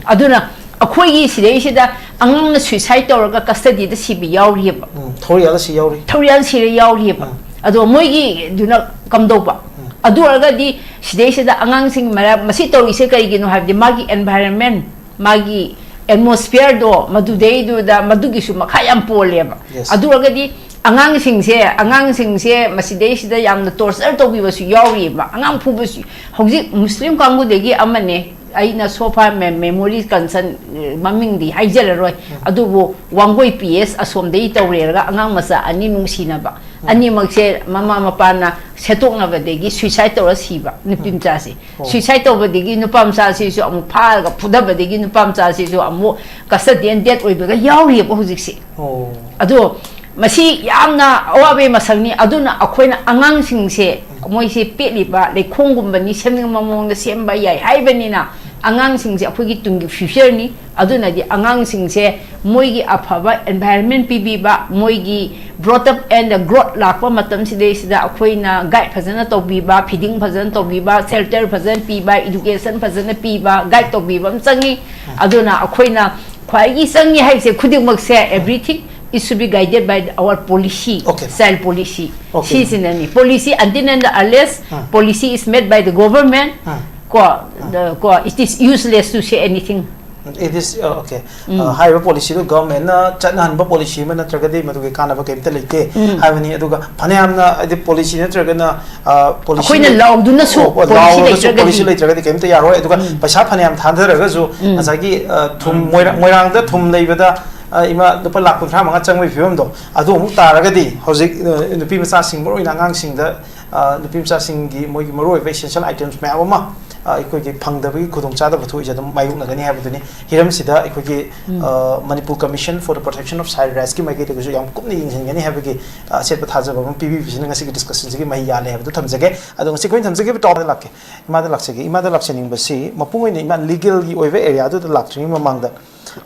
ꯑꯗꯨꯅ ꯑꯩꯈꯣꯏꯒꯤ ꯁꯤꯗꯩꯁꯤꯗ ꯑꯉꯥꯡꯅ ꯁꯨꯏꯁꯥꯏꯠ ꯇꯧꯔꯒ ꯀꯁꯇꯗꯤꯗ ꯁꯤꯕ ꯌꯥꯎꯔꯤꯑꯕ꯫ ꯎꯝ, ꯊꯧꯔꯤꯌꯥꯗ ꯁꯤ ꯌꯥꯎꯔꯤ꯫ ꯊꯧꯔꯤꯌꯥꯟ ꯁꯤꯔ ꯌꯥꯎꯔꯤꯑꯕ꯫ ꯑꯗꯣ ꯃꯣꯏꯒꯤꯗꯨꯅ ꯀꯝꯗꯧꯕ? ꯑꯗꯨ ꯑꯣꯏꯔꯒꯗꯤ ꯁꯤꯗꯩꯁꯤꯗ ꯑꯉꯥꯡꯁꯤꯡ ꯃꯔꯛ ꯃꯁꯤ ꯇꯧꯔꯤꯁꯦ ꯀꯩꯒꯤꯅꯣ ꯍꯥꯏꯕꯗꯤ ꯃꯥꯒꯤ ꯑꯦꯟꯚꯥꯏꯔꯟꯃꯦꯟ, ꯃꯥꯒꯤ ꯑꯦꯠꯃꯣꯁꯐꯤꯌꯔꯗꯣ ꯃꯗꯨꯗꯩꯗꯨꯗ ꯃꯗꯨꯒꯤꯁꯨ ꯃꯈꯥ ꯌꯥꯝ ꯄꯣꯜꯂꯦꯕ꯫ Yes. ꯑꯗꯨ ꯑꯣꯏꯔꯒꯗꯤ ꯑꯉꯥꯡꯁꯤꯡꯁꯦ ꯑꯉꯥꯡꯁꯤꯡꯁꯦ ꯃꯁꯤꯗꯩꯁꯤꯗ ꯌꯥꯝꯅ ꯇꯣꯔꯆꯔ ꯇꯧꯕꯤꯕꯁꯨ ꯌꯥꯎꯔꯤꯑꯕ꯫ ꯑꯉꯥꯡ ꯐꯨꯕꯁꯨ ꯍꯧꯖꯤꯛ ꯃꯨꯁꯂꯤꯝ ꯀꯥꯡꯕꯨꯗꯒꯤ ꯑꯃꯅꯦ, ꯑꯩꯅ ꯁꯣꯐꯥ ꯃꯦ-, ꯃꯦꯃꯣꯔꯤ ꯀꯟꯁꯟ, ꯑ, ꯃꯃꯤꯡꯗꯤ ꯍꯥꯏꯖꯔꯔꯣꯏ꯫ ꯑꯗꯨꯕꯨ ꯋꯥꯡꯒꯣꯏ ꯄꯤ ꯑꯦꯁ ꯑꯁꯣꯝꯗꯒꯤ ꯇꯧꯔꯦꯔꯒ ꯑꯉꯥꯡ ꯃꯆꯥ ꯑꯅꯤ ꯅꯨꯡꯁꯤꯅꯕ, ꯑꯅꯤꯃꯛꯁꯦ ꯃꯃꯥ ꯃꯄꯥꯅ ꯁꯦꯠꯇꯣꯛꯅꯕꯗꯒꯤ ꯁꯨꯏꯁꯥꯏꯠ ꯇꯧꯔ ꯁꯤꯕ ꯅꯨꯄꯤ ꯃꯆꯥꯁꯦ꯫ ꯁꯨꯏꯁꯥꯏꯠ ꯇꯧꯕꯗꯒꯤ ꯅꯨꯄꯥ ꯃꯆꯥꯁꯤꯁꯨ ꯑꯃꯨꯛ ꯐꯥꯔꯒ ꯐꯨꯗꯕꯗꯒꯤ ꯅꯨꯄꯥ ꯃꯆꯥꯁꯤꯁꯨ ꯑꯃꯨꯛ ꯀꯁꯇꯗꯤꯌꯟ ꯗꯦꯠ ꯑꯣꯏꯕꯒ ꯌꯥꯎꯔꯤꯑꯕ ꯍꯧꯖꯤꯛꯁꯦ꯫ ꯑꯣ꯫ ꯑꯗꯣ ꯃꯁꯤ ꯌꯥꯝꯅ ꯑꯋꯥꯕꯒꯤ ꯃꯁꯛꯅꯤ꯫ ꯑꯗꯨꯅ ꯑꯩꯈꯣꯏꯅ ꯑꯉꯥꯡꯁꯤꯡꯁꯦ ꯃꯣꯏꯁꯦ ꯄꯦꯠꯂꯤꯕ ꯂꯩꯈꯣꯡꯒꯨꯝꯕꯅꯤ, ꯁꯦꯝꯅꯤꯡꯕ ꯃꯑꯣꯡꯗ ꯁꯦꯝꯕ ꯌꯥꯏ ꯍꯥꯏꯕꯅꯤꯅ ꯑꯉꯥꯡꯁꯤꯡꯁꯦ ꯑꯩꯈꯣꯏꯒꯤ ꯇꯨꯡꯒꯤ ꯐ꯭ꯌꯨꯆꯔꯅꯤ꯫ ꯑꯗꯨꯅꯗꯤ ꯑꯉꯥꯡꯁꯤꯡꯁꯦ ꯃꯣꯏꯒꯤ ꯑꯐꯕ ꯑꯦꯟꯚꯥꯏꯔꯟꯃꯦꯟ ꯄꯤꯕꯤꯕ, ꯃꯣꯏꯒꯤ brought up and growth ꯂꯥꯛꯄ ꯃꯇꯝꯁꯤꯗꯩꯁꯤꯗ ꯑꯩꯈꯣꯏꯅ ꯒꯥꯏꯗ ꯐꯖꯅ ꯇꯧꯕꯤꯕ, ꯐꯤꯗꯤꯡ ꯐꯖꯅ ꯇꯧꯕꯤꯕ, ꯁꯦꯜꯇꯔ ꯐꯖꯅ ꯄꯤꯕ, ꯏꯗꯨꯀꯦꯁꯟ ꯐꯖꯅ ꯄꯤꯕ, ꯒꯥꯏꯗ ꯇꯧꯕꯤꯕ ꯑꯃ ꯆꯪꯉꯤ꯫ ꯑꯗꯨꯅ ꯑꯩꯈꯣꯏꯅ ꯈ꯭ꯋꯥꯏꯒꯤ ꯆꯪꯉꯤ ꯍꯥꯏꯁꯦ ꯈꯨꯗꯤꯡꯃꯛꯁꯦ, everything it should be guided by our policy, Okay. Child policy. Okay. ꯁꯤꯁꯤꯅꯅꯤ꯫ Policy until and unless policy is made by the government, ꯑꯥ꯫ ꯀꯣ, the, ꯀꯣ, it is useless to say anything. It is, uh, okay. Uh, ꯍꯥꯏꯔꯤꯕ ꯄꯣꯂꯤꯁꯤꯗꯨ ꯒꯚꯔꯟꯃꯦꯟꯠꯅ ꯆꯠꯅꯍꯟꯕ policy ꯑꯃ ꯅꯠꯇ꯭ꯔꯒꯗꯤ ꯃꯗꯨꯒꯤ ꯀꯥꯟꯅꯕ ꯀꯔꯤꯝꯇ ꯂꯩꯇꯦ ꯍꯥꯏꯕꯅꯤ꯫ ꯑꯗꯨꯒ ꯐꯅꯌꯥꯝꯅ ꯍꯥꯏꯗꯤ ꯄꯣꯂꯤꯁꯤ ꯅꯠꯇ꯭ꯔꯒꯅ, uh, ꯄꯣꯂꯤꯁꯤ ꯑꯩꯈꯣꯏꯅ ꯂꯥꯎꯗꯨꯅꯁꯨ ꯑꯣ, ꯄꯣꯂꯤꯁꯤ ꯂꯥꯎꯔꯒꯁꯨ ꯂꯩꯇ꯭ꯔꯒꯗꯤ ꯄꯣꯂꯤꯁꯤ ꯂꯩꯇ꯭ꯔꯒꯗꯤ ꯀꯔꯤꯝꯇ ꯌꯥꯔꯣꯏ꯫ ꯑꯗꯨꯒ ꯄꯩꯁꯥ ꯐꯅꯌꯥꯝ ꯊꯥꯗꯔꯒꯁꯨ ꯉꯁꯥꯏꯒꯤ, uh, ꯊꯨꯝ ꯃꯣꯏꯔꯥꯡ, ꯃꯣꯏꯔꯥꯡꯗ ꯊꯨꯝ ꯂꯩꯕꯗ, uh, ꯏꯃꯥ ꯂꯨꯄꯥ ꯂꯥꯈ ꯀꯨꯟꯊ꯭ꯔꯥ ꯃꯉꯥ ꯆꯪꯕꯒꯤ ꯐꯤꯕꯝꯗꯣ ꯑꯗꯨ ꯑꯃꯨꯛ ꯇꯥꯔꯒꯗꯤ ꯍꯧꯖꯤꯛ, uh, ꯅꯨꯄꯤ ꯃꯆꯥꯁꯤꯡ ꯃꯔꯨꯑꯣꯏꯅ ꯑꯉꯥꯡꯁꯤꯡꯗ, uh, ꯅꯨꯄꯤ ꯃꯆꯥꯁꯤꯡꯒꯤ ꯃꯣꯏꯒꯤ ꯃꯔꯨꯑꯣꯏꯕ essential items ꯃꯌꯥꯝ ꯑꯃ ꯑ, ꯑꯩꯈꯣꯏꯒꯤ ꯐꯪꯗꯕꯒꯤ ꯈꯨꯗꯣꯡꯆꯥꯗꯕ ꯊꯣꯛꯏꯁꯦ ꯑꯗꯨꯝ ꯃꯥꯌꯣꯛꯅꯒꯅꯤ ꯍꯥꯏꯕꯗꯨꯅꯤ꯫ ꯍꯤꯔꯝꯁꯤꯗ ꯑꯩꯈꯣꯏꯒꯤ, ꯎꯝ꯫ ꯑ, Manipur Commission for the Protection of Child Rights ꯀꯤ ꯃꯥꯏꯀꯩꯗꯒꯤꯁꯨ ꯌꯥꯝ ꯀꯨꯞꯅ ꯌꯦꯡꯁꯤꯟꯒꯅꯤ ꯍꯥꯏꯕꯒꯤ, ꯑ, ꯑꯆꯦꯠꯄ ꯊꯥꯖꯕ ꯑꯃ ꯄꯤꯕꯤꯕꯁꯤꯅ ꯉꯁꯤꯒꯤ discussion ꯁꯤꯒꯤ ꯃꯍꯩ ꯌꯥꯜꯂꯦ ꯍꯥꯏꯕꯗꯨ ꯊꯝꯖꯒꯦ꯫ ꯑꯗꯣ ꯉꯁꯤ ꯑꯩꯈꯣꯏꯅ ꯊꯝꯖꯈꯤꯕ topic ꯂꯥꯛꯀꯦ꯫ ꯏꯃꯥꯗ ꯂꯥꯛꯆꯒꯦ꯫ ꯏꯃꯥꯗ ꯂꯥꯛꯆꯅꯤꯡꯕꯁꯤ ꯃꯄꯨꯡ ꯑꯣꯏꯅ ꯏꯃꯥ legal ꯒꯤ ꯑꯣꯏꯕ area ꯗꯨꯗ ꯂꯥꯛꯇ꯭ꯔꯤꯉꯩ ꯃꯃꯥꯡꯗ,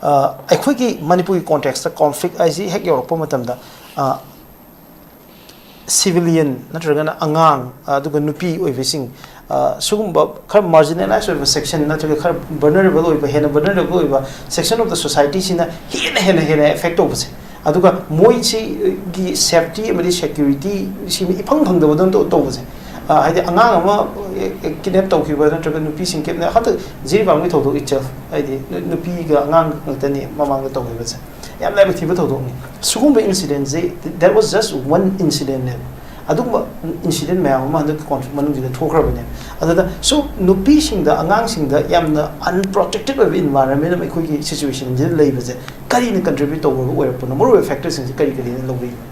ꯑ, ꯑꯩꯈꯣꯏꯒꯤ ꯃꯅꯤꯄꯨꯔꯒꯤ context ꯇ conflict ꯍꯥꯏꯁꯤ ꯍꯦꯛ ꯌꯧꯔꯛꯄ ꯃꯇꯝꯗ, ꯑ, civilian ꯅꯠꯇ꯭ꯔꯒꯅ ꯑꯉꯥꯡ, ꯑꯗꯨꯒ ꯅꯨꯄꯤ ꯑꯣꯏꯕꯁꯤꯡ, ꯑ, ꯁꯤꯒꯨꯝꯕ ꯈꯔ marginalized ꯑꯣꯏꯕ section ꯅꯠꯇ꯭ꯔꯒ ꯈꯔ vulnerable ꯑꯣꯏꯕ, ꯍꯦꯟꯅ vulnerable ꯑꯣꯏꯕ section of the society ꯁꯤꯅ ꯍꯦꯟꯅ, ꯍꯦꯟꯅ, ꯍꯦꯟꯅ affect ꯇꯧꯕꯁꯦ, ꯑꯗꯨꯒ ꯃꯣꯏꯁꯤꯒꯤ safety ꯑꯃꯗꯤ security ꯁꯤ ꯏꯐꯪ ꯐꯪꯗꯕꯗꯧꯅ ꯇꯧ-, ꯇꯧꯕꯁꯦ, ꯑ, ꯍꯥꯏꯗꯤ ꯑꯉꯥꯡ ꯑꯃ, ꯑꯦ, ꯑꯦ, kidnap ꯇꯧꯈꯤꯕ ꯅꯠꯇ꯭ꯔꯒ ꯅꯨꯄꯤꯁꯤꯡ kidnap, ꯍꯟꯗꯛ ꯖꯤꯔꯤꯕꯥꯝꯒꯤ ꯊꯧꯗꯣꯛ itself, ꯍꯥꯏꯗꯤ ꯅꯨ-, ꯅꯨꯄꯤꯒ ꯑꯉꯥꯡ ꯉꯥꯛꯇꯅꯤ ꯃꯃꯥꯡꯗ ꯇꯧꯈꯤꯕꯁꯦ꯫ ꯌꯥꯝ ꯂꯥꯏꯕꯛ ꯊꯤꯕ ꯊꯧꯗꯣꯛꯅꯤ꯫ ꯁꯤꯒꯨꯝꯕ incident ꯁꯤ, that was just one incident ꯅꯦꯕ꯫ ꯑꯗꯨꯒꯨꯝꯕ incident ꯃꯌꯥꯝ ꯑꯃ ꯍꯟꯗꯛꯀꯤ conflict ꯃꯅꯨꯡꯁꯤꯗ ꯊꯣꯛꯈ꯭ꯔꯕꯅꯦ꯫ ꯑꯗꯨꯗ, so, ꯅꯨꯄꯤꯁꯤꯡꯗ, ꯑꯉꯥꯡꯁꯤꯡꯗ ꯌꯥꯝꯅ unprotected ꯑꯣꯏꯕ environment ꯑꯃ ꯑꯩꯈꯣꯏꯒꯤ situation ꯁꯤꯗ ꯂꯩꯕꯁꯦ ꯀꯔꯤꯅ contribute ꯇꯧꯔꯒ ꯑꯣꯏꯔꯛꯄꯅꯣ? ꯃꯔꯨꯑꯣꯏꯕ factor ꯁꯤꯡꯁꯦ ꯀꯔꯤ ꯀꯔꯤꯅ ꯂꯧꯕꯤꯕꯅꯣ?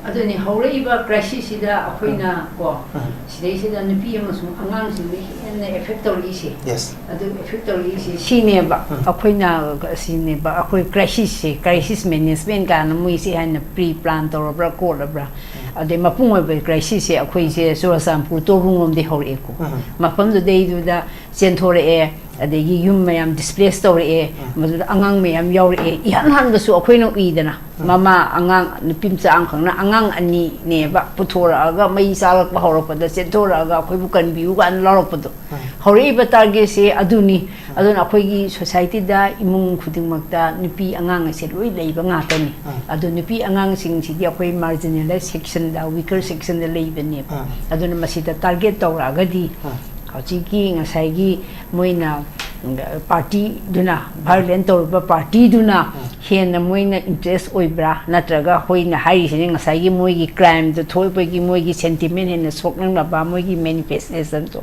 ꯑꯗꯨꯅꯤ, ꯍꯧꯔꯛꯏꯕ crisis ꯁꯤꯗ ꯑꯩꯈꯣꯏꯅ, ꯎꯝ꯫ ꯀꯣ, ꯎꯝ꯫ ꯁꯤꯗꯩꯁꯤꯗ ꯅꯨꯄꯤ ꯑꯃꯁꯨꯡ ꯑꯉꯥꯡꯁꯤꯡꯗ ꯍꯦꯟꯅ affect ꯇꯧꯔꯛꯏꯁꯦ꯫ Yes꯫ ꯑꯗꯨ affect ꯇꯧꯔꯛꯏꯁꯦ ꯁꯤꯅꯦꯕ꯫ ꯎꯝ꯫ ꯑꯩꯈꯣꯏꯅ ꯁꯤꯅꯦꯕ, ꯑꯩꯈꯣꯏ crisis ꯁꯦ, crisis management ꯀꯥꯏꯅ ꯃꯣꯏꯁꯦ ꯍꯥꯏꯅ pre plan ꯇꯧꯔꯕ꯭ꯔꯥ, ꯈꯣꯠꯂꯕ꯭ꯔꯥ? ꯎꯝ꯫ ꯑꯗꯩ ꯃꯄꯨꯡ ꯑꯣꯏꯕ crisis ꯁꯦ ꯑꯩꯈꯣꯏꯁꯦ ꯆꯨꯔꯆꯥꯟꯄꯨꯔ ꯇꯣꯔꯕꯨꯡꯂꯣꯝꯗꯒꯤ ꯍꯧꯔꯛꯑꯦꯀꯣ꯫ ꯎꯝ꯫ ꯃꯐꯝꯗꯨꯗꯩꯗꯨꯗ ꯆꯦꯟꯊꯣꯔꯛꯑꯦ, ꯑꯗꯒꯤ ꯌꯨꯝ ꯃꯌꯥꯝ displace ꯇꯧꯔꯛꯑꯦ, ꯎꯝ꯫ ꯃꯗꯨꯗ ꯑꯉꯥꯡ ꯃꯌꯥꯝ ꯌꯥꯎꯔꯛꯑꯦ꯫ ꯏꯍꯥꯟ ꯍꯥꯟꯕꯁꯨ ꯑꯩꯈꯣꯏꯅ ꯎꯏꯗꯅ, ꯎꯝ꯫ ꯃꯃꯥ, ꯑꯉꯥꯡ, ꯅꯨꯄꯤ ꯃꯆꯥ ꯑꯃꯈꯛꯅ ꯑꯉꯥꯡ ꯑꯅꯤꯅꯦꯕ ꯄꯨꯊꯣꯔꯛꯑꯒ ꯃꯩ ꯆꯥꯛꯂꯛꯄ ꯍꯧꯔꯛꯄꯗ ꯆꯦꯟꯊꯣꯔꯛꯑꯒ ꯑꯩꯈꯣꯏꯕꯨ ꯀꯟꯕꯤꯌꯨ ꯀꯥꯏꯅ ꯂꯥꯎꯔꯛꯄꯗꯣ꯫ ꯎꯝ꯫ ꯍꯧꯔꯛꯏꯕ target ꯁꯦ ꯑꯗꯨꯅꯤ꯫ ꯎꯝ꯫ ꯑꯗꯨꯅ ꯑꯩꯈꯣꯏꯒꯤ society ꯗ ꯏꯃꯨꯡ ꯈꯨꯗꯤꯡꯃꯛꯇ ꯅꯨꯄꯤ ꯑꯉꯥꯡ ꯑꯁꯦ ꯂꯣꯏ ꯂꯩꯕ ꯉꯥꯛꯇꯅꯤ꯫ ꯎꯝ꯫ ꯑꯗꯨ ꯅꯨꯄꯤ ꯑꯉꯥꯡꯁꯤꯡꯁꯤꯗꯤ ꯑꯩꯈꯣꯏ marginalized section ꯗ, weaker section ꯗ ꯂꯩꯕꯅꯦꯕ꯫ ꯎꯝ꯫ ꯑꯗꯨꯅ ꯃꯁꯤꯗ target ꯇꯧꯔꯛꯑꯒꯗꯤ ꯎꯝ꯫ ꯍꯧꯖꯤꯛꯀꯤ ꯉꯁꯥꯏꯒꯤ ꯃꯣꯏꯅ, ꯎꯝ, party ꯗꯨꯅ, violent ꯇꯧꯔꯤꯕ party ꯗꯨꯅ ꯎꯝ꯫ ꯍꯦꯟꯅ ꯃꯣꯏꯅ interest ꯑꯣꯏꯕ꯭ꯔꯥ? ꯅꯠꯇ꯭ꯔꯒ ꯑꯩꯈꯣꯏꯅ ꯍꯥꯏꯔꯤꯁꯤꯅ ꯉꯁꯥꯏꯒꯤ ꯃꯣꯏꯒꯤ crime ꯗꯣ ꯊꯣꯛꯄꯒꯤ ꯃꯣꯏꯒꯤ sentiment ꯍꯦꯟꯅ ꯁꯣꯛꯅꯅꯕ, ꯃꯣꯏꯒꯤ manifestation ꯗꯣ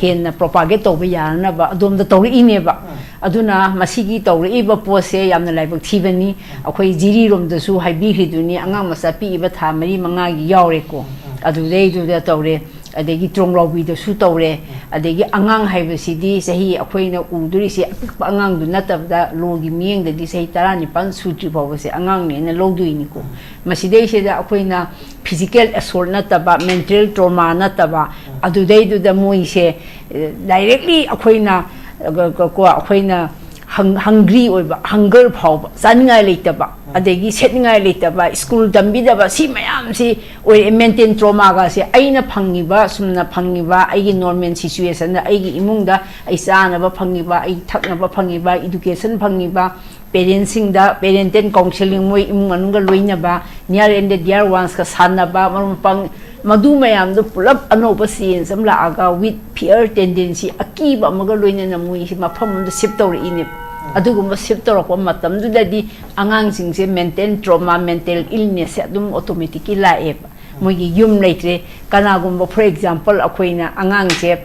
ꯍꯦꯟꯅ propagate ꯇꯧꯕ ꯌꯥꯅꯅꯕ ꯑꯗꯣꯝꯗ ꯇꯧꯔꯛꯏꯅꯦꯕ꯫ ꯎꯝ꯫ ꯑꯗꯨꯅ ꯃꯁꯤꯒꯤ ꯇꯧꯔꯛꯏꯕ ꯄꯣꯠꯁꯦ ꯌꯥꯝꯅ ꯂꯥꯏꯕꯛ ꯊꯤꯕꯅꯤ꯫ ꯎꯝ꯫ ꯑꯩꯈꯣꯏ ꯖꯤꯔꯤꯔꯣꯝꯗꯁꯨ ꯍꯥꯏꯕꯤꯈ꯭ꯔꯤꯗꯨꯅꯤ, ꯑꯉꯥꯡ ꯃꯆꯥ ꯄꯤꯛꯏꯕ ꯊꯥ ꯃꯔꯤ ꯃꯉꯥꯒꯤ ꯌꯥꯎꯔꯦꯀꯣ꯫ ꯎꯝ, ꯎꯝ꯫ ꯑꯗꯨꯗꯩꯗꯨꯗ ꯇꯧꯔꯦ꯫ ꯑꯗꯒꯤ ꯇ꯭ꯔꯣꯡꯂꯥꯎꯕꯤꯗꯁꯨ ꯇꯧꯔꯦ꯫ ꯑꯗꯒꯤ ꯑꯉꯥꯡ ꯍꯥꯏꯕꯁꯤꯗꯤ ꯆꯍꯤ, ꯑꯩꯈꯣꯏꯅ ꯎꯗꯣꯔꯤꯁꯦ ꯑꯄꯤꯛꯄ ꯑꯉꯥꯡꯗꯨ ꯅꯠꯇꯕꯗ, ꯂꯣꯒꯤ ꯃꯤꯠꯌꯦꯡꯗꯗꯤ ꯆꯍꯤ ꯇꯔꯥꯅꯤꯄꯥꯟ ꯁꯨꯗ꯭ꯔꯤ ꯐꯥꯎꯕꯁꯦ ꯑꯉꯥꯡꯅꯦꯅ ꯂꯧꯗꯣꯏꯅꯤꯀꯣ꯫ ꯃꯁꯤꯗꯩꯁꯤꯗ ꯑꯩꯈꯣꯏꯅ physical assault ꯅꯠꯇꯕ, mental trauma ꯅꯠꯇꯕ, ꯑꯗꯨꯗꯩꯗꯨꯗ ꯃꯣꯏꯁꯦ, ꯑ, directly ꯑꯩꯈꯣꯏꯅ, ꯑ, ꯀ-, ꯀꯣ, ꯑꯩꯈꯣꯏꯅ ꯍꯪ-, hungry ꯑꯣꯏꯕ, hunger ꯐꯥꯎꯕ, ꯆꯥꯅꯤꯡꯉꯥꯏ ꯂꯩꯇꯕ, ꯑꯗꯒꯤ ꯁꯦꯠꯅꯤꯡꯉꯥꯏ ꯂꯩꯇꯕ, ꯁ꯭ꯀꯨꯜ ꯇꯝꯕꯤꯗꯕ, ꯁꯤ ꯃꯌꯥꯝꯁꯤ ꯑꯣꯏꯔꯦ꯫ Mental trauma ꯒꯁꯦ ꯑꯩꯅ ꯐꯪꯉꯤꯕ, ꯑꯁꯨꯝꯅ ꯐꯪꯉꯤꯕ, ꯑꯩꯒꯤ normal situation ꯗ, ꯑꯩꯒꯤ ꯏꯃꯨꯡꯗ ꯑꯩ ꯆꯥꯅꯕ ꯐꯪꯉꯤꯕ, ꯑꯩ ꯊꯛꯅꯕ ꯐꯪꯉꯤꯕ, education ꯐꯪꯉꯤꯕ, parents ꯁꯤꯡꯗ parental counselling, ꯃꯣꯏ ꯏꯃꯨꯡ ꯃꯅꯨꯡꯒ ꯂꯣꯏꯅꯕ, near and dear ones ꯀ ꯁꯥꯟꯅꯕ, ꯃꯔꯨꯞ ꯃꯄꯥꯡ, ꯃꯗꯨ ꯃꯌꯥꯝꯗꯣ ꯄꯨꯂꯞ ꯑꯅꯧꯕ change ꯑꯃ ꯂꯥꯛꯑꯒ, with fear tendency, ꯑꯀꯤꯕ ꯑꯃꯒ ꯂꯣꯏꯅꯅ ꯃꯣꯏꯁꯤ ꯃꯐꯝ ꯑꯃꯗ shift ꯇꯧꯔꯛꯏꯅꯦꯕ꯫ ꯑꯗꯨꯒꯨꯝꯕ shift ꯇꯧꯔꯛꯄ ꯃꯇꯝꯗꯨꯗꯗꯤ ꯑꯉꯥꯡꯁꯤꯡꯁꯦ mental trauma, mental illness ꯁꯦ ꯑꯗꯨꯝ automatic ꯀꯤ ꯂꯥꯛꯑꯦꯕ꯫ ꯃꯣꯏꯒꯤ ꯌꯨꯝ ꯂꯩꯇ꯭ꯔꯦ꯫ ꯀꯅꯥꯒꯨꯝꯕ, for example, ꯑꯩꯈꯣꯏꯅ ꯑꯉꯥꯡꯁꯦ